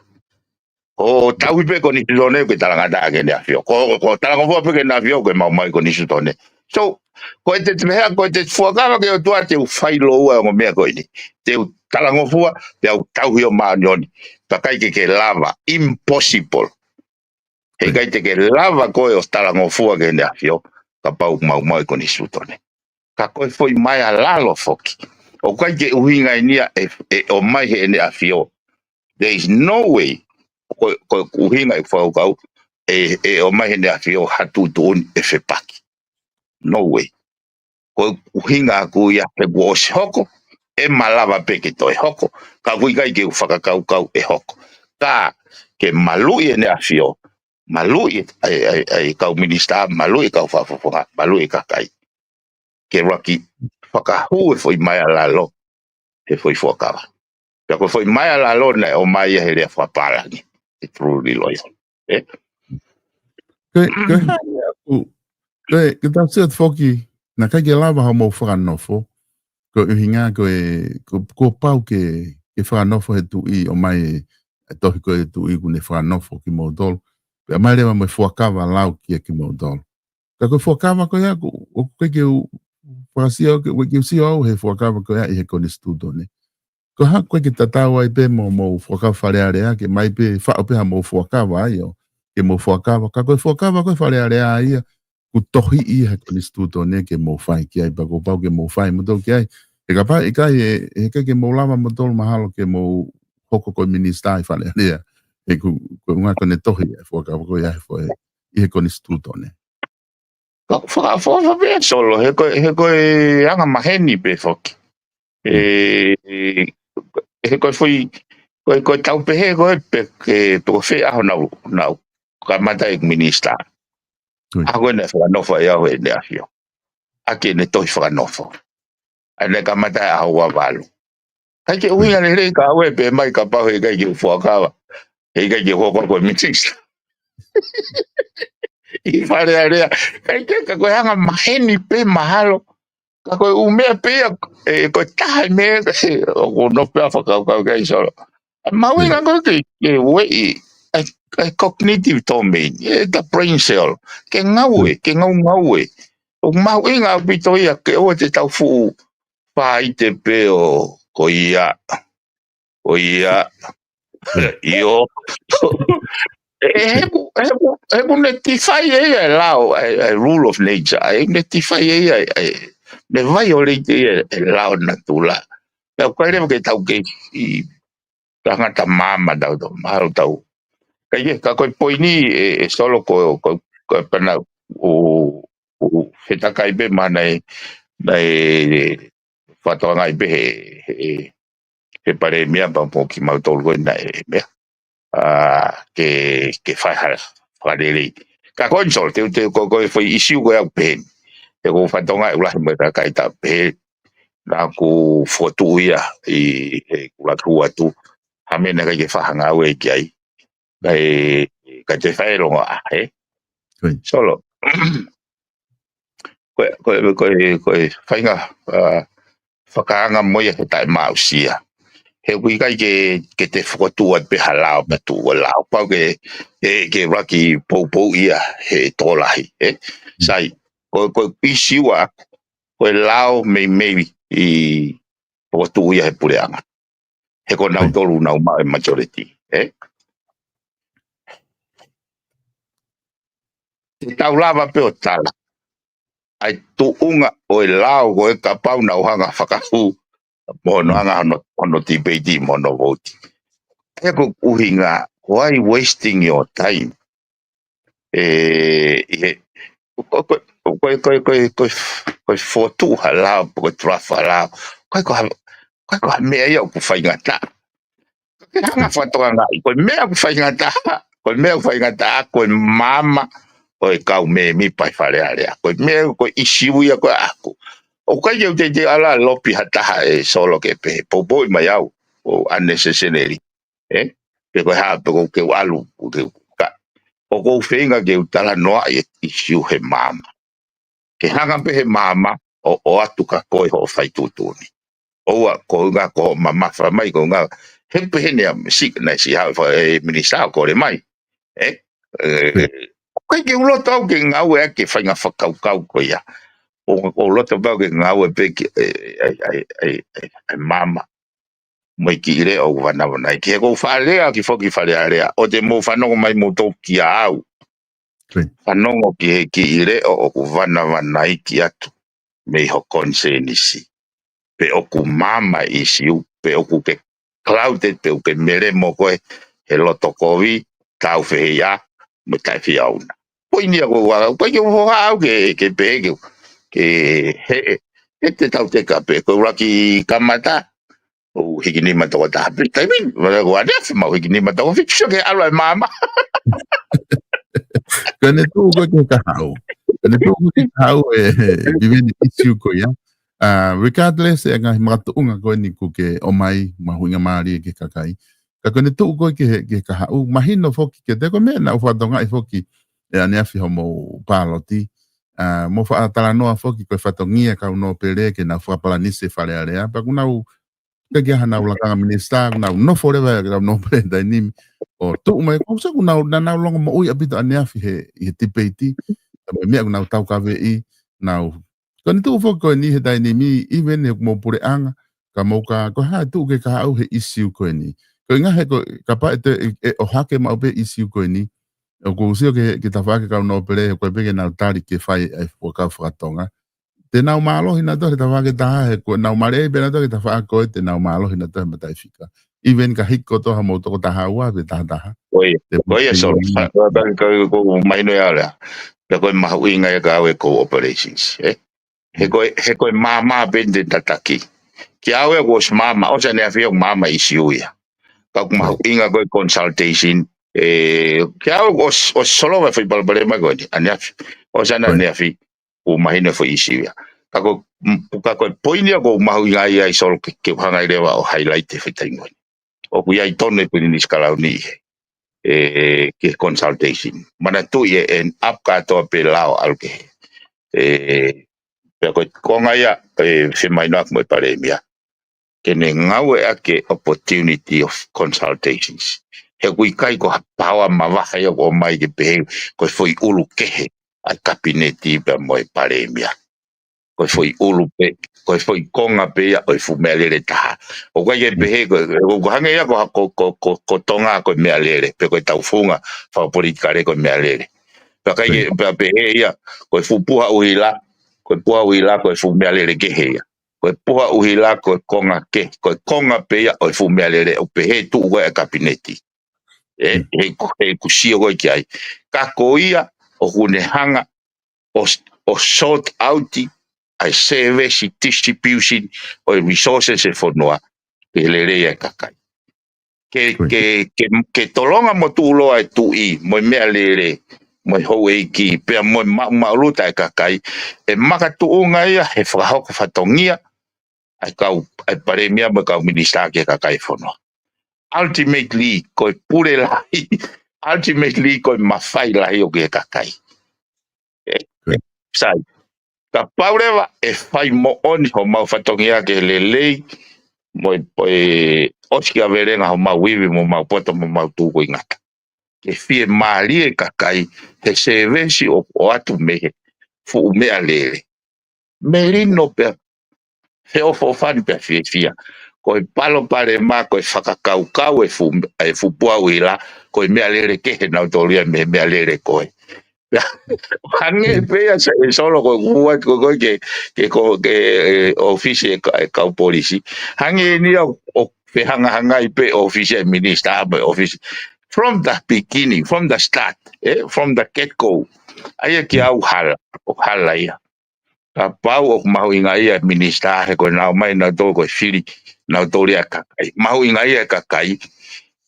ʻO tauhi pē konisitūtone ke talangataʻa ki heʻene ʻAfio. Ko, ko talangofua pē ki heʻene ʻAfio ke maumau e konisitūtone. So, ko e te te meʻa, ko e te fuakava ki he ʻOtua te u fai lōua e ongo meʻa ko eni. Te u talangofua, te u tauhi ʻo māʻoniʻoni. Ka ʻikai ke ke lava, impossible. He ʻikai te ke lava koe ʻo talangofua ki heʻene ʻAfio, kapau ʻoku maumau e konisitūtone. Ka ko e foʻi meʻa ʻa lalo foki. ʻOku ʻikai ke ʻuhinga eni ia ʻe, ʻe ʻomai heʻene ʻAfio. There is no way. Ko, ko e ʻuhinga e fakakaukau, ʻe, ʻe ʻomai heʻene ʻAfio ha tuʻutuʻuni ʻe fepaki. No way. Ko e ʻuhinga ʻaʻaku ia he kuo ʻosi hoko, ʻe malava pē ke toe hoko, ka ʻoku ʻikai ke u fakakaukau ʻe hoko. Ka ke maluʻi ʻene ʻAfio, maluʻi ʻa e, ʻa e, ʻa e kau minisitā, maluʻi e kau fakafofonga, maluʻi e kakai. Ke lava ke fakahū e foʻi meʻa ʻa lalo, he foʻi fuakava. Pea ko e foʻi meʻa ʻa lalo naʻe ʻomai ia he lea fakapālangi. He truly loyal. ʻE? Ko e, ko e hā ia ʻoku, ko e, ke tau sio atu foki, naʻe ʻikai ke lava hoʻomou fakanofo, ko e ʻuhinga ko e, ko, kuo pau ke, ke fakanofo he tuʻi, ʻomai e, e tohi ko e tuʻi kuo ne fakanofo kimoutolu. Pea ʻomai leva mo e fuakava lau kia kimoutolu. Ka ko e fuakava ko ia, ko, ʻoku ʻikai ke u fakasio, ke, ʻoku ʻikai ke u sio au he fuakava ko ia ʻi he konisitūtone. Ko e hā ʻoku ʻikai ke tatau ai pē mo, mo e fuakava Fale Alea, ke ʻomai pē, faʻo pē haʻamou fuakava ai ʻo, ke mou fuakava. Ka ko e fuakava ko e Fale Alea ia, kuo tohiʻi ia he konisitūtone ke mou fai ki ai, pea kuo pau ke mou fai moutolu ki ai. He kapau ʻe ʻikai, ʻe, ʻe ʻikai ke mou lava moutolu mahalo ke mou hoko ko e minisitā ʻi Fale Alea. He ko, ko e ʻuhinga ko ʻene tohi e fuakava ko ia he foʻi, ʻi he konisitūtone. Ka faka-, faka-, faka-, pē Solo, he ko e, he ko e anga maheni pē foki. ʻE, ʻe, he ko e foʻi, ko e, ko e tau pehē ko e pe, ke, pe ko fē ʻaho naʻa ku, naʻa ku kamata ʻeku minisitā. ʻAho ko ē naʻe fakanofo ai au heʻene ʻAfio. ʻAki ʻene tohi fakanofo. ʻA ia naʻe kamata ʻi he ʻaho ua valu. ʻIkai ke ʻuhinga lelei ka ue pē mai kapau he ʻikai ke u fuakava. He ʻikai ke u hoko ko e minisitā ʻi Fale Alea. ʻIkai ke, ka ko e anga maheni pē mahalo. Ka ko e ʻū meʻa pē ia, ʻe, ko e taha e meʻa, ʻe, ʻoku ou nofo pē ʻo fakakaukau ki ai Solo. ʻA e mahuʻinga ko ē ke, ke ueʻi, ʻa e, ʻa e cognitive domain, ʻe, the brain cell. Ke ngaue, ke ngaungaue. ʻOku mahuʻinga ʻaupito ia ke ʻoua te tau fuʻu faʻite pē ʻo ko ia, ko ia, ʻio. ʻE, he ʻoku, he ʻoku, he ʻoku ne defy ʻe ia e lao, e, e rule of nature. ʻE, ne defy ʻe ia, e, ne violate ʻe ia e lao natula. Pea ʻoku ʻikai leva ke tau kei tangata maama tau tau, mahalo tau. Ka ʻi he, ka ko e poini ʻe, ʻe Solo ko, ko, ko e pana ʻo, ʻo, he takai pē mana e, naʻe, fakatokangaʻi pē he, he, he palēmia pea mo kimautolu ko ē naʻe meʻa. ʻA, ke, ke fai ha, fakalelei. Ka ko eni Solo, te, te, ko, ko e foʻi ʻisiū ko ē ʻoku pehē ni. He ʻoku ou fakatokangaʻi ʻoku lahi mo e kakai ʻoku pehē naʻa ku fokotuʻu ia ʻi he kulaki hū atu. Ha meʻa naʻe ʻikai ke fakangāue ki ai. Kae, kae toe fai e longoaʻa, ē? Solo. Ko e, ko e, ko e, ko e faʻahinga, ʻa, fakaanga mo ia he taʻemaʻusia. He ʻoku ʻikai ke, ke te fokotuʻu atu pē ha lao, pea tuʻu ʻa e lao. Pau ke, e, ke ʻuluaki poupou ia he tokolahi, ē? Sai, ko, ko e ʻisiua ʻaku, ko e lao meimei ʻi fokotuʻu ia he puleʻanga. He ko nautolu nau maʻu e majority, ē? Te tau lava pē ʻo tala ʻa e tuʻunga ʻo e lao ko ē kapau naʻa nau hanga fakahū mo hono anga hono, hono tipeiti mo hono vouti. He ko e ʻuhinga, why wasting your time? E, ʻi he, ko, ko, ko, ko, ko, ko, ko e fokotuʻu ha lao, ko e draft ha lao, ko e ko ha, ko e ko ha meʻa ia ʻoku faingataʻa. Ke hanga fakatokangaʻi, ko e meʻa ʻoku faingataʻa, ko e meʻa ʻoku faingataʻa, ko e maama ʻo e kau mēmipa ʻi Fale Alea. Ko e meʻa, ko e ʻisiua ko ē ʻaku. ʻOku ʻikai ke u teitei ala lopi ha taha ʻe Solo ke pehē, poupouʻi mai au, ʻo unnecessarily. Ē? Pe ko e hā, pe ko ke u ʻalu, ko ke u ka. ʻOku ou feinga ke u talanoaʻi e ʻisiu he maama. Ke hanga pē he maama ʻo, ʻoatu kia koe hoʻo fai tuʻutuʻuni. ʻOua, ko e ʻuhinga ko hoʻo mamafa mai, ko e ʻuhinga, he pehē ni ʻa Sik, naʻe Siʻihau, fa-, e minisitā ʻo kole mai. Ē? Ē, ʻoku ʻikai ke u loto au ke ngāueʻaki e faʻahinga fakakaukau ko ia. ʻOku, ʻoku ou loto pē au ke ngāue pē ki, e, e, e maama mo e kiʻi leʻo ʻoku vanavanaiki. He ʻoku ou faʻa lea ki foki Fale Alea, ʻoua te mou fanongo mai moutolu kia au. Fanongo ki he kiʻi leʻo ʻoku vanavanaiki atu mei ho konisēnisi. Pe ʻoku maama e ʻisiu, pe ʻoku ke clouded, pe ʻoku ke melemo koe he loto kovi, taufehiʻa mo e taʻefiaʻuna. Poini ia ʻoku ou ala, ʻoku ʻikai ke u hohaʻa au ke, ke pehē ke, ke he, he te tau teka pē, ko e ʻuluaki kamata, ʻo hiki nima toko taha pē, taimi ni, ʻoku ʻaneafi mau hiki nima toko fitu, sio ki he ʻalu ʻa e maama. Ka ne tuʻu ko ē ki he kahaʻu. Ka ne tuʻu ko ē ki he kahaʻu e, e, vivini ʻisiu ko ia. ʻA, regardless e ngaahi makatuʻunga ko eni ʻoku ke ʻomai, mahuʻinga mālie ki he kakai. Ka ko ʻene tuʻu ko ē ki he, ki he kahaʻu, mahino foki kiate au ko e meʻa naʻa ku fakatokangaʻi foki ʻe ʻaneafi hoʻomou pāloti. ʻA, mou faʻa talanoa foki ko e fatongia kau nōpele ke nau fakapalanisi e Fale Alea. Pea ʻoku nau, ʻikai ke ʻi ai hanau lakanga minisitā, ʻoku nau nofo leva e kau nōpele taimi ni. ʻO tuʻu mai, ʻoku sai ʻoku nau, naʻa nau longomoʻui ʻaupito ʻaneafi he, he tipeiti. Ka ko e meʻa ʻoku nau taukaveʻi, nau Ko ʻene tuʻu foki ko eni he taimi ni, even he ʻoku mou puleʻanga, ka mou ka, ko e hā e tuʻu ki he kahaʻu he ʻisiu ko eni. Ko e ʻuhinga he ko, kapau ʻe te, ʻe, ʻe ʻohake maʻu pē ʻisiu ko eni. ʻOku ou sio ki he, ki he tafaʻaki kau nōpele, he ko e pē ke nau tali ke fai e fuakava faka-Tonga. Te nau mālohi nautolu he tafaʻaki ʻe taha, he ko ʻenau maleʻei pē nautolu ki he tafaʻaki ko ē, te nau mālohi nautolu he mataʻifika. Even ka hiki kotoa haʻamou toko taha ua pe taha taha. Ko ia, te ko ia, mou Solo. Ka, ka, ka, ʻoku mahino ia lea. Pea ko e mahuʻinga ia ka au e ko operations, ē? He ko e, he ko e maama pē ʻeni te tataki. Kia au ʻoku ʻosi maama, ʻosi ʻaneafi ʻoku maama e ʻisiu ia. Ka ʻoku mahuʻinga ko e consultation, ē, kia au ʻosi, ʻosi solova e foʻi palopalema ko eni, ʻaneafi. ʻOsi ʻaneafi, ʻoku mahino e foʻi ʻisiu ia. Ka ko, m-, ka ko e poini ia ʻoku mahuʻinga ai ai Solo ke, ke u hanga ai leva ʻo highlight he foʻi taimi ko eni. ʻOku ʻi ai tonu e Pilinisi Kalauni ʻi he, ē, ki he consultation. Manatuʻi e, e ʻapi kātoa pē lao ʻalu ki he. Ē, pea ko e konga ia, ē, femahinoʻaki mo e Palēmia. Ke ne ngāueʻaki e opportunity of consultations. He ʻoku ʻikai ko ha paoa mavahe ia ʻoku ʻomai ke pehē ko e foʻi ʻulu kehe ʻa e Kapineti pea mo e Palēmia. Ko e foʻi ʻulu pē, ko e foʻi konga pē ia ʻo e fuʻu meʻalele ʻe taha. ʻOku ʻikai ke pehē, ko, ʻoku hangē ia ko, ko, ko, ko, ko Tonga ko e meʻalele, pe ko e taufunga fakapolitikale ko e meʻalele. Pea ʻikai ke, pea pehē ia, ko e fuʻu puha ʻuhila, ko e puha ʻuhila, ko e fuʻu meʻalele kehe ia. Ko e puha ʻuhila, ko e konga kehe, ko e konga pē ia ʻo e fuʻu meʻalele, ʻoku pehē tuʻu ko ē e Kapineti. Ē, he ko, he ʻoku sio ko ē ki ai. Ka ko ia, ʻoku ne hanga ʻo, ʻo sort out ʻa e service distribution ʻo e resources e fonua, ke lelei e kakai. Ke, ke, ke, ke tolonga mo tuʻuloa e tuʻi, mo e meʻalele, mo e houʻeiki, pea mo e ma-, maʻuluta e kakai, ʻe makatuʻunga ia he fakahoko fatongia, ʻa e kau, ʻa e Palēmia mo e kau Minisitā ki he kakai e fonua. Ultimately, ko e pule lahi, ultimately, ko e mafai lahi ʻoku ʻi he kakai. Ē, sai. Kapau leva ʻe fai moʻoni homau fatongia ke lelei, mo e, mo e ʻosi kia velenga homau ivi mo mau poto mo mau tuku i ngata. Ke fiemālie e kakai he sēvesi ʻo, ʻoatu mei he fuʻu meʻalele. Melino pea feʻofoʻofani pea fiefia. Ko e palopalema, ko e fakakaukau e fuʻu, e fuʻu puau ila, ko e meʻalele kehe nautolu ia mei he meʻalele ko ē. Hangē pē ia sa-, e Solo ko e kuat ko, ko e ke, ke ko, ke, e, ʻōfisi e ka-, e kau polisi. Hangē ni ia ʻo, ʻo fehangahangai pē ʻōfisi e minisitā mo e ʻōfisi. From the beginning, from the start, eh, from the get-go. ʻA ia kiate au hala, ʻo hala ia. Kapau ʻoku mahuʻinga ia e minisitā he ko e nau mai nautolu ko e fili, nautolu ia kakai. Mahuʻinga ia e kakai.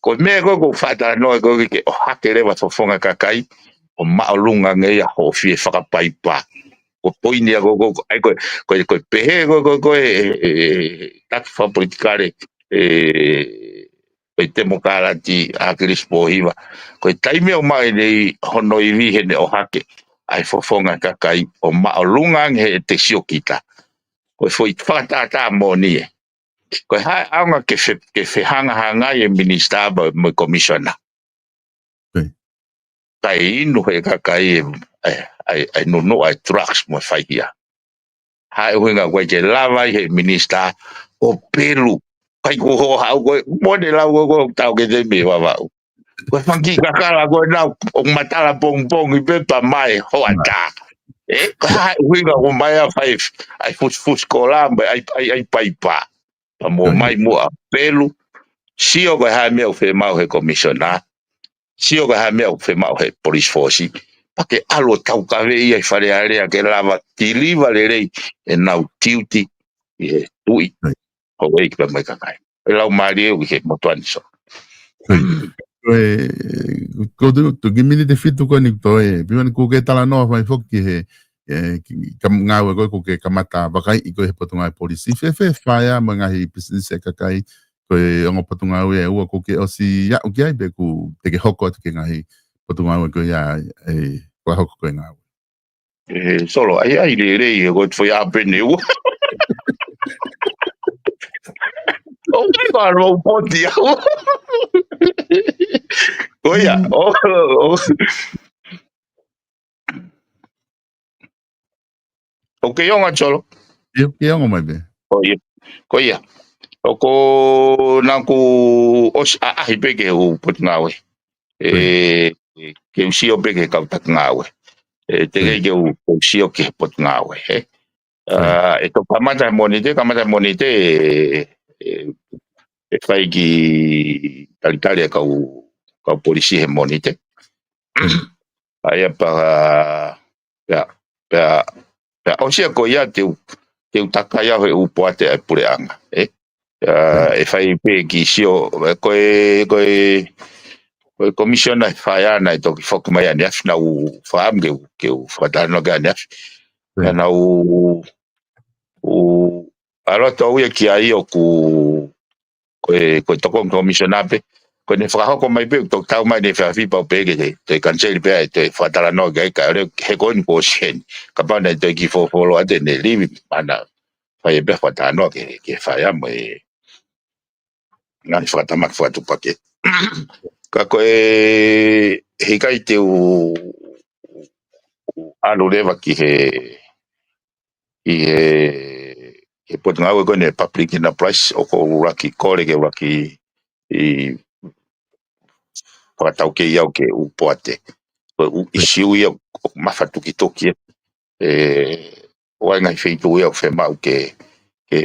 Ko e meʻa ko ē ʻoku ou faʻa talanoa ko ē ke ʻohake leva fofonga kakai, ʻo māʻolunga ange ia hoʻo fie fakapaipa. Ko e poini ia ko ē, ko e, ʻai ko e, ko e, ko e pehē ko ē, ko e, ko e, e, e, taki fakapolitikale, e, ko e temokalati ʻa Kilisi Pōhiva. Ko e taimi ʻoku maʻu ai ʻeni hono ivi heʻene ʻohake ʻa e fofonga kakai ʻo māʻolunga ange heʻete sio kita. Ko e foʻi fakatātā moʻoni ē. Ko e hā e ʻaonga ke fe-, ke fehangahangai e minisitā mo, mo e komisiona. Kae inu he kakai e, e, e, e nunuʻa e drugs mo e faihia. Hā e ʻuhinga ʻoku ʻikai ke lava ai he minisitā ʻo pelu. Kai ku ho hau ko e, mo ne lau ko e, ko e tau ke te me vavau. Ko e fanga kiʻi kakala ko ē nau, ʻoku matala pongipongi pē pea mae hoʻatā. E, ko e hā e ʻuhinga ʻoku mai ʻa fai, ʻai fusifusi kola, mai ʻai, ʻai, ʻai paipa. Pea mo mai muʻa pelu, sio ko e hā e meʻa ʻoku fiemaʻu he komisiona, sio ko e hā e meʻa ʻoku fiemaʻu he police force, pea ke ʻalu ʻo taukaveʻi ʻa e Fale Alea ke lava tiliva lelei ʻenau tiuti ʻi he tuʻi, houʻeiki pea mo e kakai. E laumālie ʻoku ʻi he motuʻa ni Solo. Ko e, ko tu, tu ki miniti fitu ko eni toe, pea ʻoku ke talanoa fai foki ki he, e, ki, kam-, ngāue ko ē ʻoku ke kamata vakaiʻi ko ē he Potungāue Polisi. Fēfē fai ʻa e ngaahi pisinisi e kakai, ko e ongo potungāue ʻe ua ʻoku ke ʻosi aʻu ki ai pe ʻoku te ke hoko atu ki he ngaahi potungāue ko ia, e, ko e hoko ko e ngāue. E, Solo, ʻai, ʻai lelei, e, ko e foʻi ʻapi ni ua. ʻOku ke kalo poti au. Ko ia, ʻo, ʻo. ʻOku ke ongo Solo? ʻIo, ke ongo mai pē. Ko ia. Ko ia. ʻOku ou, naʻa ku ʻosi ʻaʻahi pē ki he ʻū potungāue. E, ke u sio pē ki he kau taki ngāue. E, teʻeki ke u, ke u sio ki he potungāue, he. ʻA, e toki kamata he Mōnite, kamata he Mōnite, e, e, e fai ki talitali e kau, kau polisi he Mōnite. ʻA ia pea, pea, pea, pea ʻosi ia ko ia te u, te u takai au he ʻū poate ʻa e puleʻanga, e. ʻA, e fai pē ki sio, e, ko e, ko e, ko e komisiona e fai ana e toki foki mai ʻaneafi naʻa ku fakaʻamu ke u, ke u fakatalanoa ki ai ʻaneafi. Naʻa ku, u, ʻalu atu au ia ki ai ʻoku, ko e, ko e tokoni komisiona pē. Ko ʻene fakahoko mai pē, toki tau mai ne fafi pau pē ke te, te kaniseli pē ai, te fakatalanoa ki ai ka ʻo lea, he ko eni kuo ʻosi heni. Kapau naʻe toe kiʻi fofolo atu ʻene livi, mana fai pē fakatalanoa ke, ke fai ʻa mo e ngaahi fakatamaki fakatuʻupakē. Ka ko e, he ʻikai te u, u ʻalu leva ki he, ki he, ki he potungāue ko eni Public Enterprise ʻoku ou ʻuluaki kole ke ʻuluaki ʻi fakataukei au ki he ʻū poate. Ko e ʻū ʻisiū ia ʻoku mafatukituki e, e, ʻo e ngaahi feituʻu ia ʻoku fiemaʻu ke, ke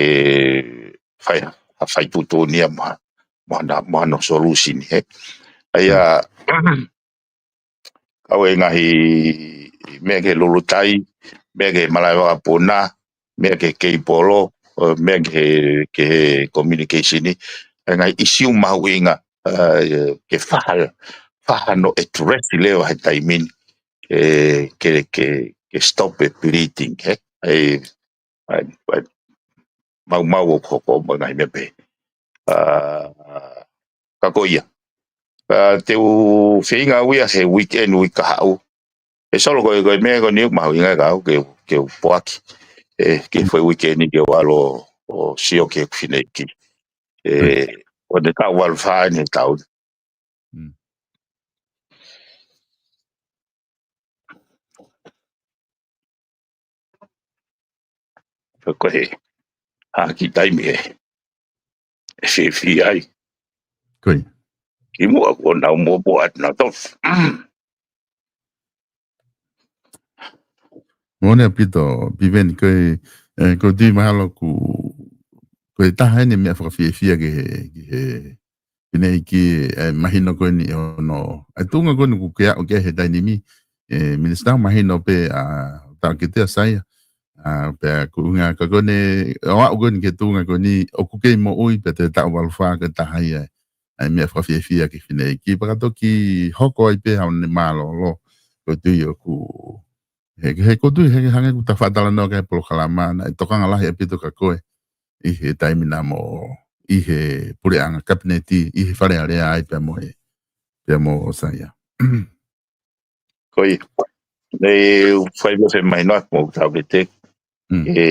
fai, ha fai tuʻutuʻuni ia mo ha, mo hana, mo hano solution, he. ʻA ia, kau e ngaahi meʻa ki he lulutai, meʻa ki he malaʻe vakapuna, meʻa ki he keipolo, ʻo meʻa ki he, ki he communication, ʻa e ngaahi ʻisiū mahuʻinga, ʻa, ke faha, faha no address leva he taimi ni, ke, ke, ke, ke stop e bleeding, he? ʻA e, ʻa e, ʻa e, maumau ʻoku hoko mo e ngaahi meʻa pehē. ʻA, ka ko ia. ʻA, te u feinga au ia he weekend, uike kahaʻu. E Solo ko e, ko e meʻa ko eni ʻoku mahuʻinga ka au ke, ke u poaki. E, ke foʻi weekend ni ke u ʻalu ʻo sio ki heʻeku fineʻeiki. E, ʻo ne taʻu valu fā ʻeni he taʻu. Mm. Ko e hā e kiʻi taimi ʻe, ʻe fiefia ai. Ko ia. Kimuʻa kuo nau moʻua atu nautolu. Moʻoni ʻaupito, Piveni, ko e, ʻe, ʻoku ou tui mahalo ʻoku, ko e taha ʻeni e meʻa fakafiefia ki he, ki he fineʻeiki, ʻe, mahino ko ʻeni ʻo no. ʻA e tuʻunga ko ʻeni ʻoku ke aʻu ki ai he taimi ni, ʻe, Minisitā, mahino pē ʻa, taʻokete ʻa Saia. ʻA, pea ko e ʻuhinga ka ko ʻeni, ʻo aʻu ko ʻeni ki he tuʻunga ko ʻeni, ʻoku kei moʻui pē, te taʻu valu fā ko e taha ia ʻa e meʻa fakafiefia ki he fineʻeiki. Pea ka toki hoko ai pē haʻane mālōlō, ʻoku ou tui ʻoku, he, he ʻoku ou tui, he hangē ʻoku ta faʻa talanoa ki he polokalama, naʻe tokanga lahi ʻaupito kia koe ʻi he taimi na mo, ʻi he puleʻanga kapineti, ʻi he Fale Alea ai pea mo e, pea mo Saia. Ko ia. ʻE, fai mo femahinoʻaki mo taʻokete. Mm. ʻE,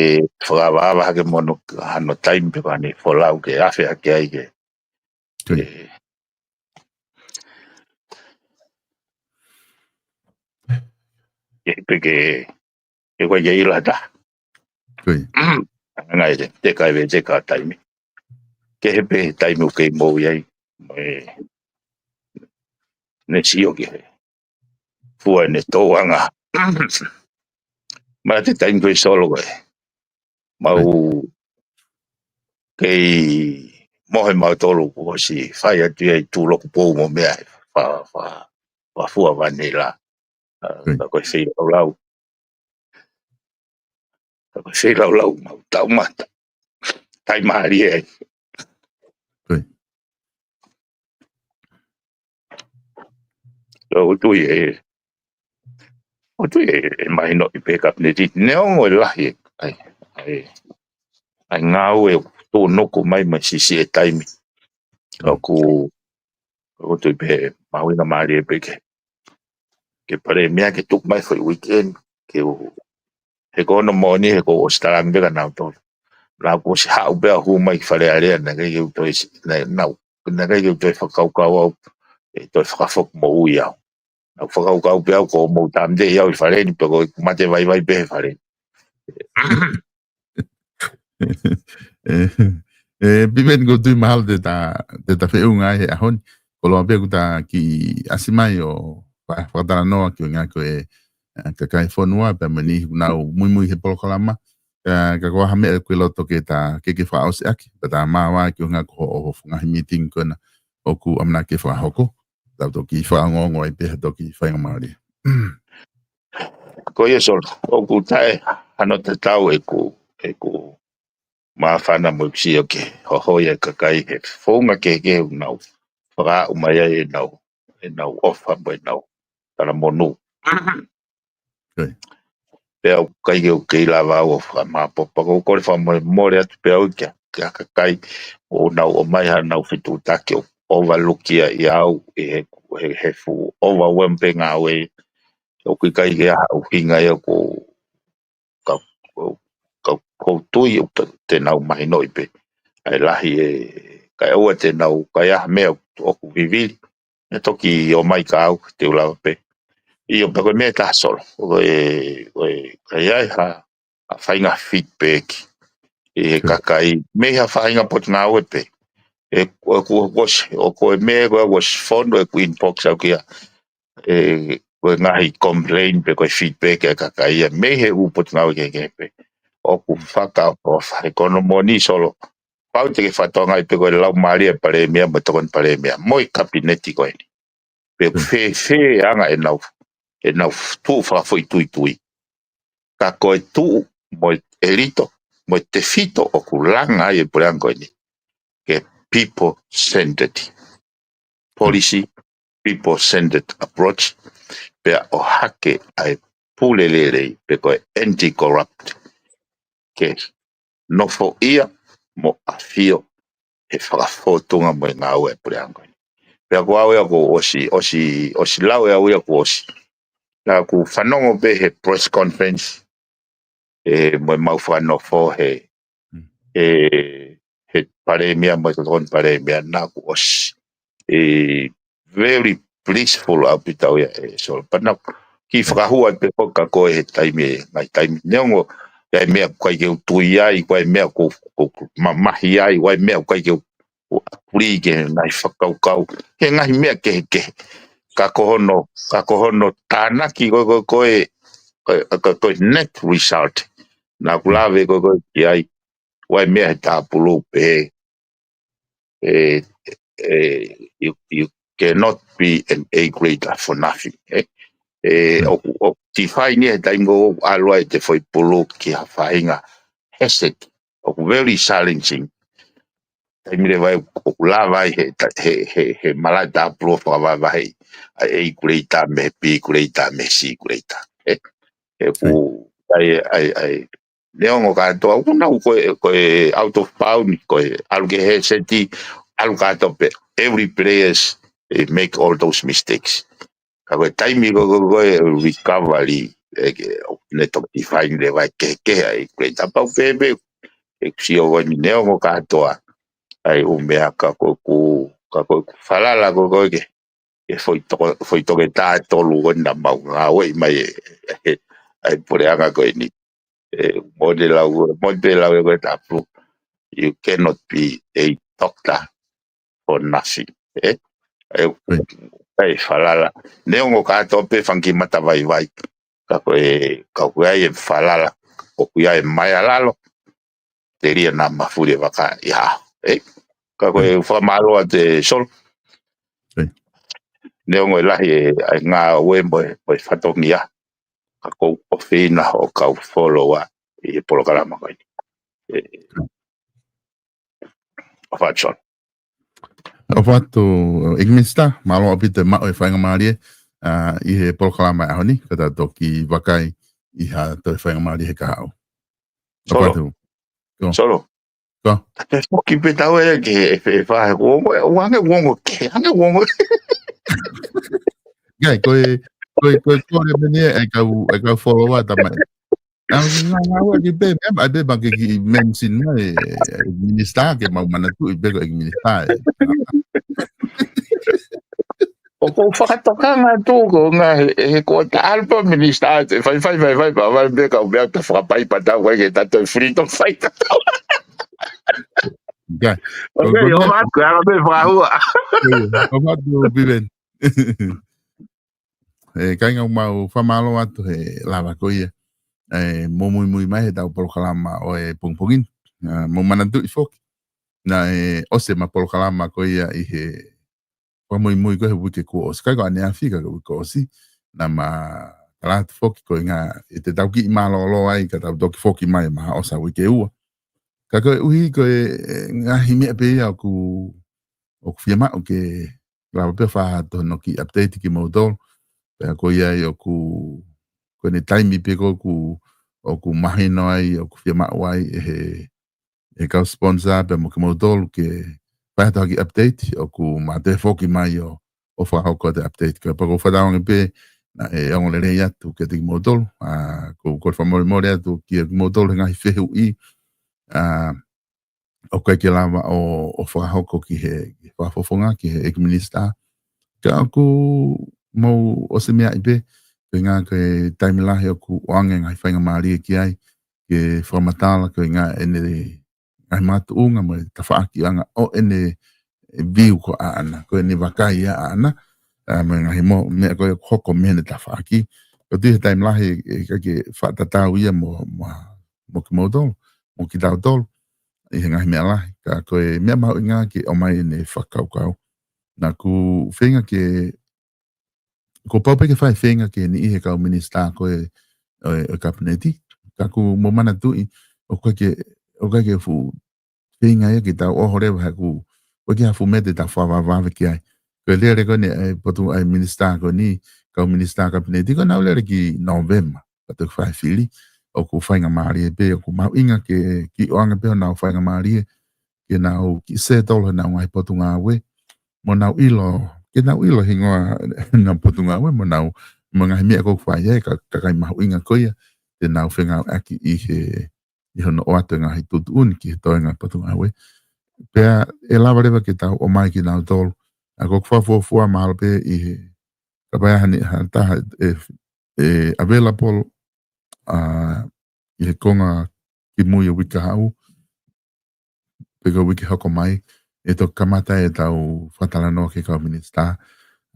fakaʻavaʻava hake mo hono, hano taimi pe ko haʻane folau ke afe hake ai ke. Ko ia. ʻE, ʻe, pe ke, ʻe, ko ia ʻi lata. Ko ia. Ngai te, te kai ve te ka taimi. Ke he pe taimi ʻoku kei moʻui ai. Mo e, ne sio ki he fua ʻene tōʻanga. Mara te taimi ko e Solo ko e. Mau kei mohe mautolu kuo ʻosi fai atu ia ʻi Tūlokupou mo meʻa he fa, fa, fa fua vanila. ʻA, ka ko e feilaulau. Ka ko e feilaulau mau taumata. Taimi mālie ai. Ko ia. ʻOku ou tui ʻe, ʻoku ou tui ʻe, ʻe mahinoʻi pē kapineti. Neongo e lahi e, ʻa e, ʻa e, ʻa e ngāue ʻoku tuʻunuku mai mai siʻisiʻi e taimi. ʻOku, ʻoku ou tui pē mahuʻinga mālie pē ke, ke Palēmia ke tuku mai foʻi weekend, ke u, he ko hono moʻoni, he ko ʻosi talaange pē kia nautolu. Naʻa ku ʻosi haʻu pē ʻo hū mai ki Fale Alea, naʻe ʻikai ke u toe si, naʻe, naʻa, naʻe ʻikai ke u toe fakakaukau au, ʻe toe fakafoki moʻui au. Naʻa ku fakakaukau pē au ko mou tāmateʻi au ʻi fale ni, pe ko ʻeku mate vaivai pē he fale ni. ʻE, ʻe, Piveni, ʻoku ou tui mahalo te ta, te ta feʻunga ai he ʻaho ni. Koloa pē ʻoku ta kiʻi ʻasi mai ʻo fa, fakatalanoa ki he ʻuhinga ko e, ʻa e kakai fonua, pea mo e niʻihi ʻoku nau muimui he polokalama. Ka, ka ko e hā ha meʻa ʻoku ke loto ke ta, ke ke fakaʻosi ʻaki, pea ta māvae ki he ʻuhinga ko hoʻo, hoʻo ngaahi meeting ko ena ʻoku ʻamanaki ke fakahoko. Tau toki fakaongoongo ai pē ha toki faingamālie. Ko ia Solo, ʻoku taʻe hano tatau ʻeku, ʻeku māfana mo ʻeku sio ki he hohoi ʻa e kakai he founga kehekehe ʻoku nau fakaaʻu mai ai ʻenau, ʻenau ʻofa mo ʻenau talamonū. Pea ʻoku ʻikai ke u kei lava au ʻo fakamāpopo, ka ʻoku ou kole fakamolemole atu pē au ki he, ki he kakai ʻoku nau ʻomai haʻanau fetuʻutaki ʻo overlook ia ʻia au ʻi he, he, he fuʻu overwhelm pē ngāue. ʻOku ʻikai ke ʻi ai ha ʻuhinga ia ʻoku ka, ka, ʻoku ou tui ʻoku te nau mahinoʻi pē ʻa e lahi e, kae ʻoua te nau, ka ʻi ai ha meʻa ʻoku vivili, ʻe toki ō mai kia au, te u lava pē. ʻIo, pea ko e meʻa ʻe taha Solo, ko e, ko e, ka ʻi ai ha, ha faʻahinga feedback ʻi he kakai, mei ha faʻahinga potungāue pē. ʻE, ʻoku, ʻoku ʻosi, ʻoku ʻi ai e meʻa, ʻoku ʻosi fonu ʻeku inbox au ki ai. ʻE, ko e ngaahi complain pe ko e feedback ʻa e kakai ia mei he ʻū potungāue kehekehe pē. ʻOku fakaʻofoʻofa, he ko hono moʻoni Solo. Pau te ke fakatokangaʻi pē ko e laumālie ʻa e Palēmia mo e Tokoni Palēmia mo e kapineti ko eni. Pe ʻoku fēfē ʻa e anga ʻenau, ʻenau tuʻu fakafoʻituitui. Ka ko e tuʻu mo e ʻelito, mo e tefito ʻoku langa ai e puleʻanga ko eni. Ke people centered policy, people centered approach, pea ʻohake ʻa e pule lelei, pe ko e anti-corrupt. Ke nofoʻia mo ʻafio he fakafōtunga mo e ngāue ʻa e puleʻanga ko eni. Pea ko au ia kuo ʻosi, ʻosi, ʻosi lau ʻe au ia kuo ʻosi. Naʻa ku fanongo pē he press conference, ʻe, mo ʻemau fakanofo he, ʻe, he palēmia mo e tokoni palēmia naʻa ku ʻosi. ʻE very blissful ʻaupito ia ʻe Solo. Pea naʻa ku kiʻi fakahua pē ko ka ko e he taimi, ngaahi taimi neongo, ʻa e meʻa ʻoku ʻikai ke u tui ai, ʻa e meʻa ʻoku, ʻoku mamahi ai, ʻa e meʻa ʻoku ʻikai ke u, u apuli ke ngaahi fakakaukau, he ngaahi meʻa kehekehe. Ka ko hono, ka ko hono tānaki ko, ko, ko e, ko e, ka ko e net result. Naʻa ku lave ko, ko ki ai, ʻa e meʻa he tāpulu pē, ʻe, ʻe, you, you cannot be an A grader for nothing, ʻe. ʻE, ʻoku, ʻoku define he taimi ko ʻoku ʻalu ai te foʻi pulu ki ha faʻahinga hazard. ʻOku very challenging. Taimi leva ʻoku lava ai he, he, he, he malaʻe tāpulu fakavahevahe. ʻA e A grader mei he B grader mei he C grader. ʻE, ʻe ku, ai, ai, ai, neongo kātoa, ʻoku nau ko e, ko e out of bound, ko e ʻalu ki he hazard, ʻalu kātoa pē, every players, eh, make all those mistakes. Ka ko e taimi ko, ko, ko e recovery, ʻe ke, ne toki define leva ʻe kehekehe ai, ko e tapau pē pē, ʻe ku sio ko eni neongo kātoa, ʻa e ʻū meʻa ka ko ʻeku, ka ko ʻeku falala ko, ko e ke, ʻe foʻi toko, foʻi toketā ʻe tolu ko ena naʻa mau ngāueʻi mai ʻe, ʻe, ʻa e puleʻanga ko eni. ʻE, mo ne lau, mo ne pē lau ʻe ko e tapu. You cannot be a doctor for nothing. ʻE, ʻe, ʻe falala. Neongo kātoa pē fanga kiʻi mata vaivai. Ka ko e, ka ko e ʻai e falala. ʻOku ʻi ai e maea lalo. Telia naʻa mafuli e vaka ʻi ha. ʻE, ka ko e fakamālō atu ʻe Solo. Neongo e lahi e, ʻa e ngāue mo e, mo e fatongia. Ka ko e ʻofeina hoʻo kau foloa ʻi he polokalama ko eni. ʻE, ʻofa atu Solo. ʻOfa atu, ʻEiki Minisitā, mālō ʻaupito e maʻu e faingamālie, ʻa, ʻi he polokalama ʻaho ni, ka ta toki vakai ʻi ha toe faingamālie he kahaʻu. ʻOfa atu. Solo. Ko. Pe foki pē tau ʻe ke, ʻe, ʻe fai ko, ko, ʻo ange uongo ke, ange uongo. Kai, ko e, ko e, ko e, ko e meni e, e kau, e kau foloa tama e. Au, ngā, ngā, ua ki pē, mea, ai pē ma ke kiʻi mention mai, e, e, Minisitā ke mau manatuʻi pē ko e Minisitā e. ʻOku ou fakatokanga atu ko ngā he, he ko ta alpa Minisitā te fai, fai, fai, fai, pa, fai, pē kau mea ta fakapai pa tau, kai ke ta toi free to fight ta tau. Kai. ʻOku, ʻoku, ʻoku, ʻoku, ʻoku, ʻoku, ʻoku, ʻoku, ʻoku, ʻoku, ʻoku, ʻoku, ʻE, kāinga, mau fakamālō atu he lava ko ia. ʻE, mou muimui mai he tau polokalama ʻo e pongipongi ni. ʻA, mou manatuʻi foki. Naʻe ʻosi ʻema polokalama ko ia ʻi he fakamuimui ko e he uike kuo ʻosi. Kai ko ʻaneafi ka ko e uike kuo ʻosi. Naʻa ma tala atu foki ko e ngā, ʻe te tau kiʻi mālōlō ai, ka tau toki foki mai maha ʻosi ʻa e uike ua. Ka koeʻuhi ko e, ʻe, ngaahi meʻa pē ia ʻoku, ʻoku fiemaʻu ke lava pē ʻo fai ha tohono kiʻi update kimoutolu. Pea ko ia ai ʻoku, ko ʻene taimi pē ko ē ʻoku, ʻoku mahino ai, ʻoku fiemaʻu ai ʻe he, ʻe he kau sponsor pea mo kimoutolu ke fai ha tohono kiʻi update, ʻoku ma toe foki mai ʻo, ʻo fakahoko atu e update. Ka pea ʻoku ou fakatauange pē naʻe ongo lelei atu kiate kimoutolu. ʻA, ʻoku ou kole fakamolemole atu kiate kimoutolu he ngaahi fehuʻi, ʻa, ʻoku ʻikai ke lava ʻo, ʻo fakahoko ki he, ki he fakafofonga, ki he ʻEiki Minisitā. Ka ʻoku mau ʻosi meaʻi pē, ko e ngaahi taimi lahi ʻoku ʻoange ngaahi faingamālie ki ai, ke fakamatala ko e ngaahi ʻene, ngaahi makatuʻunga mo e tafaʻakiʻanga ʻo ʻene view ko ʻaʻana, ko ʻene vakai ʻaʻana, ʻa, mo e ngaahi mo, meʻa ko ē ʻoku hoko mei heʻene tafaʻaki. Ka ʻoku ʻi ai e taimi lahi, ʻe, ʻikai ke fakatatau ia mo, mo, mo kimoutolu, mo kitautolu, ʻi he ngaahi meʻa lahi. Ka ko e meʻa mahuʻinga ke ʻomai ʻene fakakaukau. Naʻa ku feinga ke, ko pau pē ke fai feinga ke niʻihi he kau minisitā ko ē, ʻo e, ʻo e kapineti. Ka ʻoku mou manatuʻi, ʻoku ʻikai ke, ʻoku ʻikai ke fuʻu feinga ia ke tau ʻoho leva he ʻoku, ʻoku ʻikai ha fuʻu meʻa te tau fakavavevave ki ai. Ko e lele ko eni ʻa e potu ʻa e minisitā ko eni, kau minisitā kapineti ko ē naʻa nau lele ki Nōvema. Ka toki fai fili, ʻoku faingamālie pē, ʻoku mahuʻinga ke kiʻi ʻoange pē honau faingamālie, ke nau kiʻi settle honau ngaahi potungāue, mo nau ʻilo, ke nau ʻilo hingoa honau potungāue, mo nau, mo e ngaahi meʻa ʻoku fai ai, ka, ka ʻikai mahuʻinga ko ia, te nau fengāueʻaki ʻi he, ʻi hono ʻoatu e ngaahi tuʻutuʻuni ki he toenga potungāue. Pea ʻe lava leva ke tau ʻomai kinautolu. ʻA, ko ʻeku fakafuofua mahalo pē ʻi he, kapau ʻe ʻi ai ha taha ʻe, ʻe available, ʻa, ʻi he konga kimui ʻo e uike kahaʻu, pe ko e uike hoko mai, ʻe toki kamata ʻetau fakatalanoa ki he kau minisitā.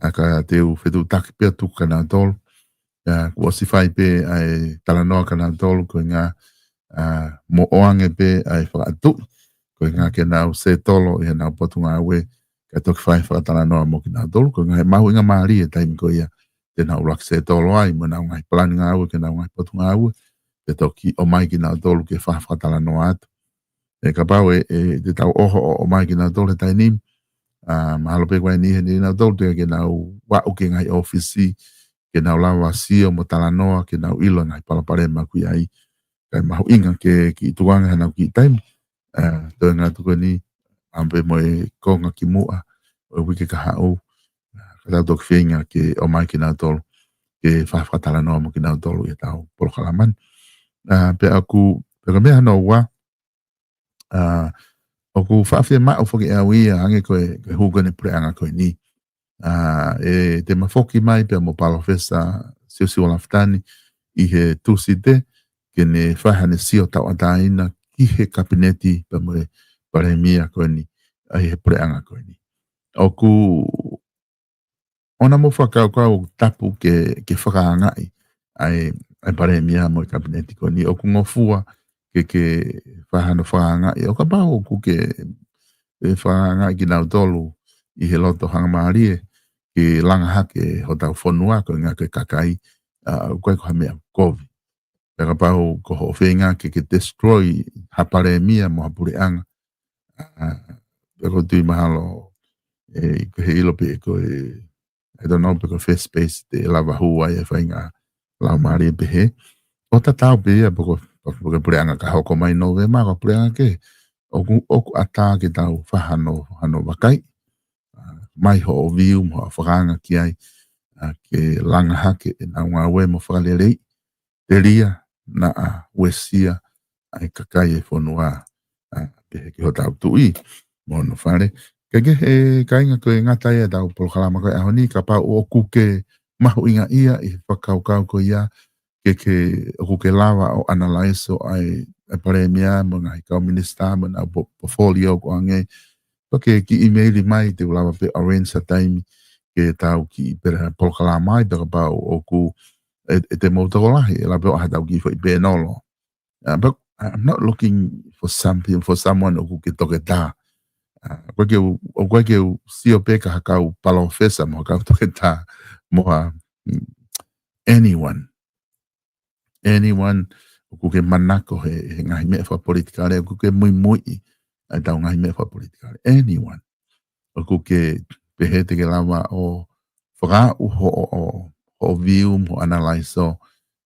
ʻA, ka te u fetuʻutaki pē atu kia nautolu. ʻA, kuo ʻosi fai pē ʻa e talanoa kia nautolu, ko e ʻuhinga, ʻa, mo ʻoange pē ʻa e fakaʻatuʻi, ko e ʻuhinga ke nau settle ʻi heʻenau potungāue, kae toki fai fakatalanoa mo kinautolu, ko e ʻuhinga he mahuʻinga mālie e taimi ko ia te nau ʻuluaki settle ai, mo ʻenau ngaahi palani ngāue ki heʻenau ngaahi potungāue, ke toki ʻomai kinautolu ke fa-, fakatalanoa atu. ʻE kapau ʻe, ʻe, te tau ʻoho ʻo ʻomai kinautolu he taimi ni, ʻa, mahalo pē kuo ʻi ai e niʻihi ʻe niʻihi ʻia nautolu teʻeki ke nau aʻu ki he ngaahi ʻōfisi, ke nau lava sio mo talanoa, ke nau ʻilo e ngaahi palopalema ʻoku ʻi ai. Kae mahuʻinga ke kiʻi tukuange haʻanau kiʻi taimi, ʻa, toenga atu ko eni, ʻa, pea mo e konga kimuʻa ʻo e uike kahaʻu, ʻa, ka tau toki feinga ke ʻomai kinautolu, ke fa-, fakatalanoa mo kinautolu ʻi heʻetau polokalama ni. ʻA, pea ʻoku, pea ko e meʻa hono ua, ʻa, ʻoku faʻa fiemaʻu foki ʻe au ia, hangē ko e, ko e hū ko eni e puleʻanga ko eni. ʻA, ʻe, te ma foki mai pea mo Palōfesa Siosiua Lafitani ʻi he Tūsite, ke ne fai haʻane sio tauʻatāina ki he kapineti pea mo e palēmia ko eni, ʻa, ʻi he puleʻanga ko eni. ʻOku ʻoku ou fakakaukau ʻoku tapu ke, ke fakaangaʻi ʻa e, ʻa e palēmia mo e kapineti ko eni. ʻOku ngofua ke, ke fai hano fakaangaʻi. ʻO kapau ʻoku ke, ʻe fakaangaʻi kinautolu ʻi he loto hangamālie, ke langa hake hotau fonua, ko e ʻuhinga ko e kakai, ʻa, ʻoku ʻikai ko ha meʻa kovi. Pea kapau ko hoʻo feinga ke, ke destroy ha palēmia mo ha puleʻanga, ʻa, pea ʻoku ou tui mahalo, ʻe, ko e ʻilo pē ko e, I don't know, pe ko e first space te lava hū ai e faʻahinga laumālie pehē. ʻOku tatau pē ia pe ko, pe ko e puleʻanga ka hoko mai Nōvema, ko e puleʻanga kehe. ʻOku, ʻoku ʻatā ke tau fai hano, hano vakai. ʻA, mai hoʻo view mo hoʻo fakaanga ki ai. ʻA, ke langa hake ʻenau ngāue mo fakaleleiʻi, telia naʻa uesia ʻa e kakai e fonua, ʻa, pehē ki hotau tuʻi mo hono fale. Kae kehe, kāinga, ko e ngata ia ʻetau polokalama ko e ʻaho ni, kapau ʻoku ke mahuʻingaʻia ʻi he fakakaukau ko ia, ke, ke, ʻoku ke lava ʻo analyze ʻa e, ʻa e palēmia mo e ngaahi kau minisitā mo ʻenau po-, portfolio ʻoku ʻoange, pea ke kiʻi email mai, te u lava pē arrange ha taimi ke tau kiʻi pē polokalama ai, pea kapau ʻoku ʻe, ʻe te mou tokolahi, ʻe lava pē ʻo ʻai haʻatau kiʻi foʻi pēnolo. Uh, but I'm not looking for something, for someone ʻoku ke toketā. Uh, ʻoku ʻikai ke u, ʻoku ʻikai ke u sio pē ki ha kau palōfesa mo ha kau toketā mo ha, mm, anyone. Anyone ʻoku ke manako he, he ngaahi meʻa fakapolitikale, ʻoku ke muimuiʻi ʻa ʻetau ngaahi meʻa fakapolitikale. Anyone ʻoku ke pehē te ke lava ʻo fakaaʻu hoʻo, hoʻo, hoʻo view mo hoʻo analyze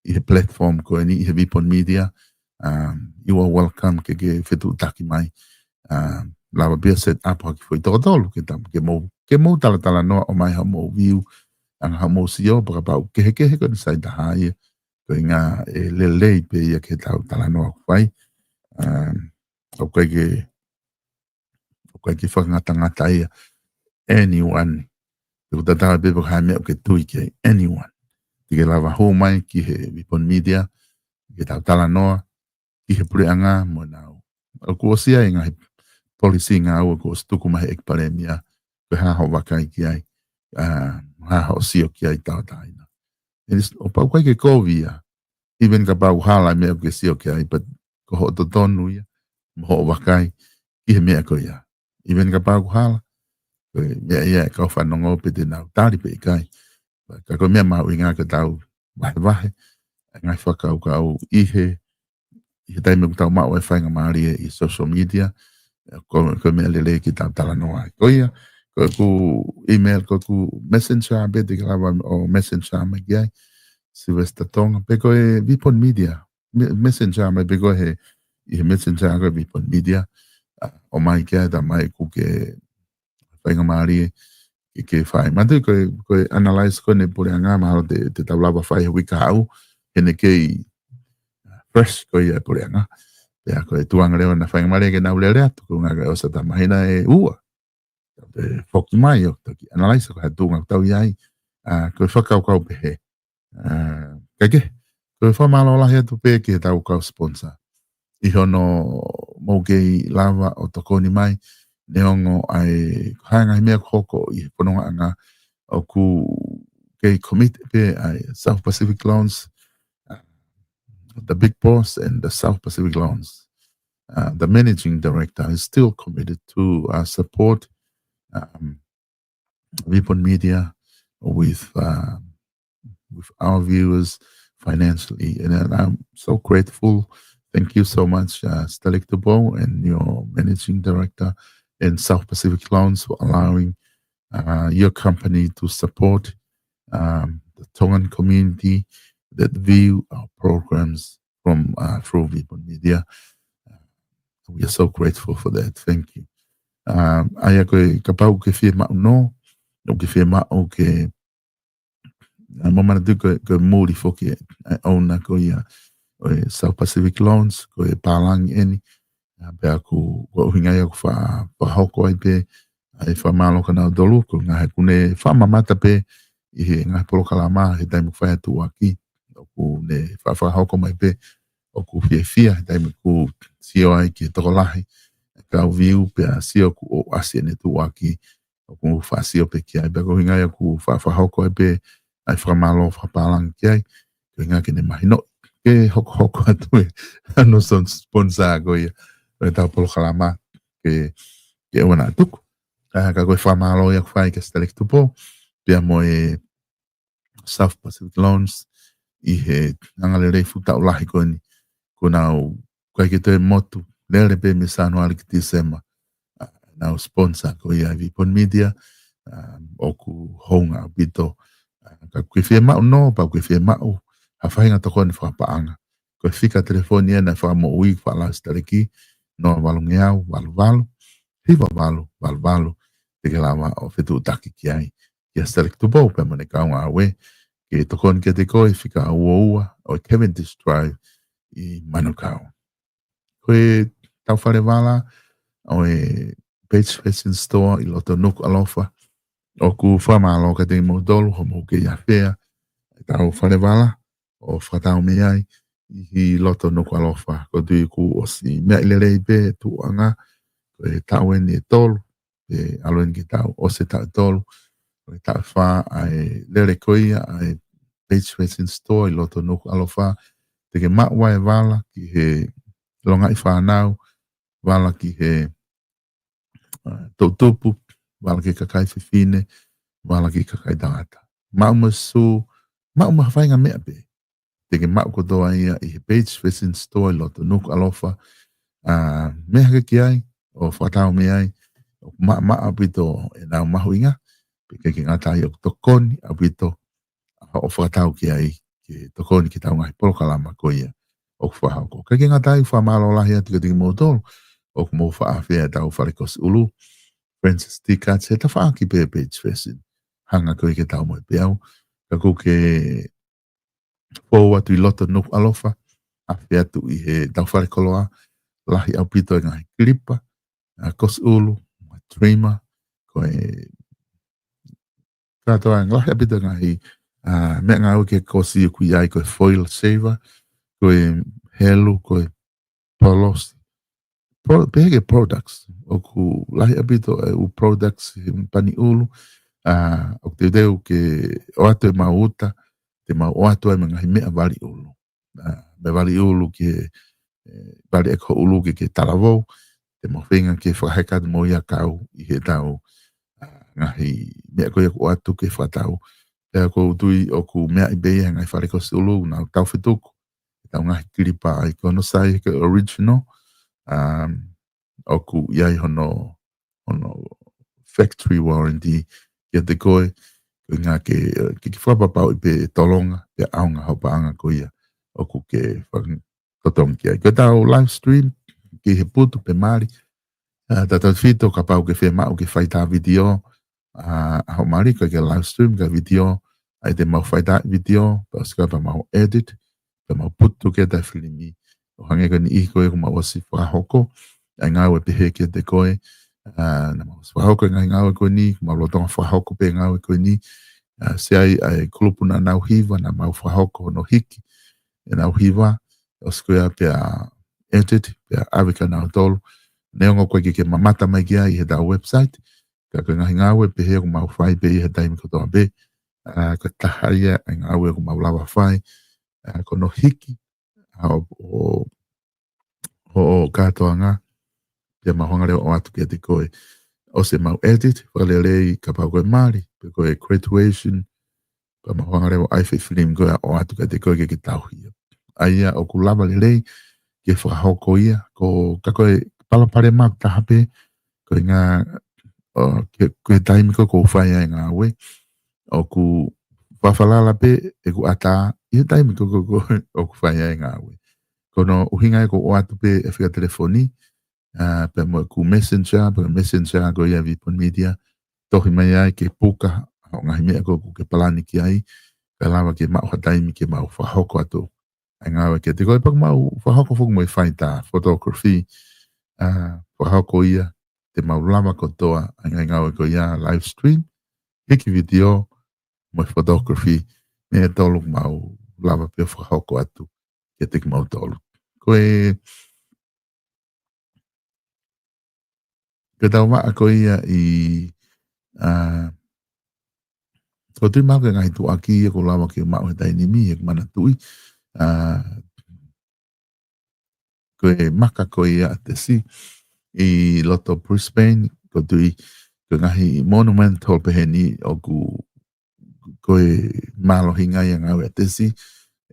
ʻi he platform ko eni, ʻi he Vipon Media, um, you are welcome ke, ke fetuʻutaki mai. Um, lava pē ʻo set up ha kiʻi foʻi toko tolu ke tam-, ke mou, ke mou talatalanoa ʻo ʻomai haʻamou view, ʻa e ngaahi haʻamou sio, pea kapau kehekehe ko eni sai taha ia, ko e ʻuhinga ʻe lelei pē ia ke tau talanoa ʻoku fai. Um, ʻoku ʻikai ke, ʻoku ʻikai ke fakangatangata ia. Anyone. Te u tatau pē pe ko e hā e meʻa ʻoku ke tui ki ai. Anyone. Te ke lava hū mai ki he Vipon Media, ke tau talanoa ki he puleʻanga mo ʻenau. ʻOku ʻosi ʻi ai e ngaahi policy ngāue kuo ʻosi tuku mai he ʻEiki Palēmia, ko e hā hoʻo vakai ki ai, ʻa, hā hoʻo sio ki ai tauʻatāina. ʻE, ʻoku pau ʻikai ke kovi ia, even kapau hala e meʻa ʻoku ke sio ki ai, but ko hoʻo totonu ia, mo hoʻo vakai ki he meʻa ko ia. Even kapau ʻoku hala, ko e meʻa ia ʻa e kau fanongo pe te nau tali pe ʻikai. Ka ko e meʻa mahuʻinga ke tau vahevahe ʻa e ngaahi fakakaukau ʻi he, ʻi he taimi ʻoku tau maʻu ai e faingamālie ʻi social media, ko, ko e meʻa lelei ke tau talanoa ai. Ko ia, ko ʻeku email, ko ʻeku Messenger, pe te ke lava ʻo Messenger mai ki ai, Sylvester Tonga, pe ko e Vipon Media, me-, Messenger mai pē ko ē he, ʻi he Messenger ko e Vipon Media, ʻa, ʻomai ki ai, tā mai ʻoku ke faingamālie ke, ke fai. Manatuʻi ko e, ko e analyze ko eni e puleʻanga, mahalo te, te tau lava fai he uike kahaʻu, he ʻoku kei fresh ko ia e puleʻanga. Pea ko e tuʻunga leva naʻa faingamālie ke nau lele atu, ko e ʻuhinga ko e ʻosi ʻa e māhina ʻe ua. Pea foki mai ʻo toki analyze ko e hā e tuʻunga ʻoku tau ʻi ai, ʻa, ko e fakakaukau pehē. ʻA, kae kehe, ko e fakamālō lahi atu pē ki heʻetau kau sponsor. ʻI hono mou kei lava ʻo tokoni mai, neongo ʻa e hā e ngaahi meʻa ʻoku hoko ʻi he fonongaʻanga, ʻoku kei commit pē ʻa e South Pacific Loans, uh, the big boss and the South Pacific Loans. Uh, the managing director is still committed to, uh, support, um, VPON Media with, uh, with our viewers financially. And, and I'm so grateful. Thank you so much, uh, Stalek Tupou and your managing director and South Pacific Loans for allowing, uh, your company to support, um, the Tongan community that view our programs from, uh, through VPON Media. Uh, we are so grateful for that. Thank you. Um, ʻa ia ko e kapau ʻoku ke fiemaʻu nō, ʻoku ke fiemaʻu ke, uh, mou manatuʻi ko e, ko e muli foki ʻa e, ʻa e ʻouna ko ia ʻo e South Pacific Loans, ko e pālangi eni, ʻa, pea ʻoku, ko e ʻuhinga ia ʻoku fa-, fakahoko ai pē ʻa e fakamālō kia nautolu, ko e ʻuhinga he ʻoku ne fakamamata pē ʻi he ngaahi polokalama he taimi ʻoku fai atu ʻaki, ʻoku ne fa-, fakahoko mai pē ʻoku fiefia he taimi ʻoku sio ai ki he tokolahi e kau view pea sio ʻoku ʻosi ʻene tuʻuaki, ʻoku fakasio pē ki ai, pea ko e ʻuhinga ia ʻoku fa-, fakahoko ai pē ʻa e fakamālō fakapālangi ki ai, ko e ʻuhinga ke ne mahinoʻi ke hokohoko atu ʻe hono son-, sponsor ko ia ʻo ʻetau polokalama ke, ke ʻoua naʻa tuku. ʻA, ka ko e fakamālō ia ʻoku fai kia Stalek Tupou, pea mo e South Pacific Loans, ʻi he angalelei fuʻu taʻu lahi ko eni, kuo nau ʻikai ke toe motu, lele pē mei Sānuali ki Tīsema, ʻa, nau sponsor ko ia ʻa e VPON Media, ʻa, ʻoku hounga ʻaupito. ʻA, ka ʻoku ke fiemaʻu nō, pea ʻoku ke fiemaʻu ha faʻahinga tokoni fakapaʻanga, ko e fika telefoni ena ʻa e Fakamoʻui, Fakalau Sitaleki, noa valungeau, valu valu, hiva valu, valu valu, te ke lava ʻo fetuʻutaki ki ai kia Stalek Tupou pea mo ʻene kaungāngāue, ke tokoni kiate koe ʻi he fika ua ua ʻo e Cavendish Drive ʻi Manukau. Ko ʻetau fale vala ʻo e Page Fashion Store ʻi loto Nukuʻalofa, ʻoku fakamālō kiate kimoutolu hoʻomou kei ʻafea ʻetau fale vala ʻo fakatau mei ai ʻi loto Nukuʻalofa. ʻOku ou tui kuo ʻosi meaʻi lelei pē tuʻunga, ko e taʻu eni ʻe tolu, ʻe ʻalu eni ki he taʻu, ʻosi e taʻu ʻe tolu, ko e taʻu ʻe fā ʻa e lele ko ia ʻa e Page Fashion Store ʻi loto Nukuʻalofa. Te ke maʻu ai e vala ki he longaʻi fānau, vala ki he, ʻa, toʻutupu, vala ki he kakai fefine, vala ki he kakai tangata. Maʻu mo e sū, maʻu mo ha faʻahinga meʻa pē. Te ke maʻu kotoa ia ʻi he Page Fashion Store ʻi loto Nukuʻalofa. ʻA, meʻa hake ki ai, ʻo fakatau mei ai, ʻoku maʻamaʻa ʻaupito ʻenau mahuʻinga, pea ʻikai ke ngata ai ʻoku tokoni ʻaupito ʻa hoʻo fakatau ki ai, ke tokoni ki heʻetau ngaahi polokalama ko ia ʻoku fakahoko. ʻIkai ke ngata ai, fakamālō lahi atu kiate kimoutolu ʻoku mou faʻa ʻafea ʻetau fale kosi ʻulu, Francis T Cuts, he tafaʻaki pē Page Fashion. Hanga ko ē ke tau mo e peau, ka ʻoku ke fou atu ʻi loto Nukuʻalofa, ʻafea atu ʻi heʻetau fale koloa, lahi ʻaupito e ngaahi kilipa, ʻa, kosi ʻulu, mo e trimmer, ko e kātoa, lahi ʻaupito e ngaahi, ʻa, meʻangāue ki he kosi, ʻoku ʻi ai ko e foil shaver, ko e helu, ko e polosi. Pro-, pehē ki he products, ʻoku lahi ʻaupito e ʻū products he pani ʻulu, ʻa, ʻoku teuteu ke ʻoatu ʻemau uta, te mau ʻoatu ai mo e ngaahi meʻa vali ʻulu. ʻA, meʻa vali ʻulu ki he, ʻe, vali ʻaki ho ʻulu ke ke talavou, te mau feinga ke fakaheka atu mo ia kau ʻi heʻetau, ʻa, ngaahi meʻa ko ia ʻoku ʻoatu ke fakatau. Pea ʻoku ou tui ʻoku meaʻi pē ia he ngaahi fale kosi ʻulu, nau tau fetuku ʻetau ngaahi kilipa ai, ko hono sai he ko e original, um, ʻoku ʻi ai hono, hono factory warranty kiate koe, ko e ʻuhinga ke, ke, ke fakapapauʻi pē ʻe tolonga, pea ʻaonga hoʻo paʻanga ko ia ʻoku ke fakatotongi ki ai. Ko ʻetau live stream, ki he putu pe mali, ʻa, tautautefito kapau ʻoku ke fiemaʻu ke fai ha vitiō, ʻa, ʻa hoʻo mali, ko e ke live stream ka vitiō, ʻa ia te mau fai ha vitiō, pea ʻosi ko ia pea mau edit, pea mau put together e filimi, ʻo hangē ko e niʻihi ko ē kuo mau ʻosi fakahoko ʻa e ngāue pehē kiate koe, ʻa, naʻa mau ʻosi fakahoko e ngaahi ngāue ko eni, kuo mau lolotonga fakahoko pē ngāue ko eni, ʻa, siʻi ʻa e kulupu naʻa nau hiva, naʻa mau fakahoko hono hiki ʻenau hiva, ʻosi ko ia pea edit, pea ʻave kia nautolu. Neongo ʻoku ʻikai ke ke mamata mai ki ai ʻi heʻetau website, ka ko e ngaahi ngāue pehē ʻoku mau fai pē ʻi he taimi kotoa pē. ʻA, ko e taha ia e ngāue ʻoku mau lava fai, ʻa, ko hono hiki ʻa, ʻo, ʻo, ʻo, ʻo kātoanga, pea mau hanga leva ʻo ʻoatu kiate koe. ʻOsi ʻemau edit, fakalelei kapau ko e mali, pe ko e graduation, pea mau hanga leva ʻo ʻai e foʻi filimi ko ia ʻo ʻoatu kiate koe ke ke tauhi ia. ʻA ia ʻoku lava lelei ke fakahoko ia, ko, ka ko e palopalema ʻoku taha pē, ko e ngā, ʻo, ke, ko e taimi ko ē ʻoku ou fai ai e ngāue, ʻoku fafalala pē ʻeku ʻatā ʻi he taimi ko ē ʻoku, ʻoku, ʻoku fai ai e ngāue. Ko hono ʻuhinga ia ʻoku ou ʻoatu pē e fika telefoni, ʻa, pea mo ʻeku Messenger, pea Messenger ko ia ʻa e VPON Media, tohi mai ai ke puka hoʻo ngaahi meʻa ko ē ʻoku ke palani ki ai, kae lava ke maʻu ha taimi ke mau fakahoko atu ʻa e ngāue kiate koe, pea ʻoku mau fakahoko foki mo e faitā photography, ʻa, fakahoko ia, te mau lava kotoa ʻa e ngaahi ngāue ko ia, live stream, hiki video, mo e photography, meʻa ʻe tolu ʻoku mau lava pē ʻo fakahoko atu kiate kimautolu. Ko e, ko ʻetau vaʻa ko ia ʻi, ʻa, ʻoku ou tui mahalo ko e ngaahi tuʻuaki ia ʻoku lava ke maʻu he taimi ni, ʻeku manatuʻi, ʻa, ko e maka ko ia ʻa Tesi ʻi loto Brisbane, ʻoku ou tui ko e ngaahi monumental pehē ni ʻoku, ko e mālohinga ia e ngāue ʻa Tesi,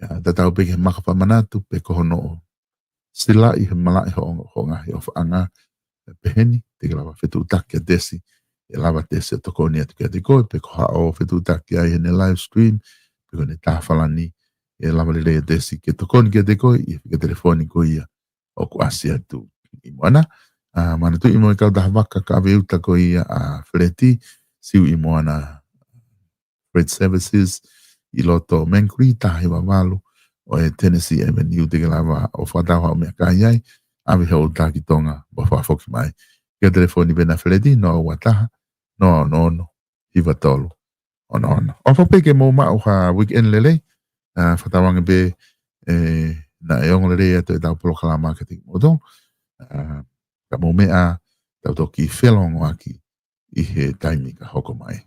ʻa, tatau pē ki he maka fakamanatu, pe ko hono silaʻi he malaʻe hoʻo, hoʻo ngaahi ʻofaʻanga pehē ni, te ke lava fetuʻutaki kia Tesi, ʻe lava Tesi ʻo tokoni atu kiate koe, pe ko haʻo fetuʻutaki ai heʻene live stream, pe ko ʻene tā falani, ʻe lava lelei ʻa Tesi ke tokoni kiate koe ʻi he fika telefoni ko ia ʻoku ʻasi atu ʻi muʻa na. ʻA, manatuʻi mo e kautaha vaka kaveuta ko ia ʻa Feleti, Siu ʻi muʻa na Freight Services, ʻi loto Mangere, taha hiva valu ʻo e Tennessee Avenue, te ke lava ʻo fakatau haʻo meʻakai ai, ʻave hoʻo uta ki Tonga, mo fakafoki mai. Fika telefoni pē ʻa Feleti, noa ua taha, noa ono ono, hiva tolu, ono ono. ʻOfa pē ke mou maʻu ha weekend lelei, ʻa, fakatauange pē, ʻe, naʻe ongo lelei atu ʻetau polokalama kiate kimoutolu. ʻA, ka mou meʻa, tau toki felōngoaki ʻi he taimi ka hoko mai.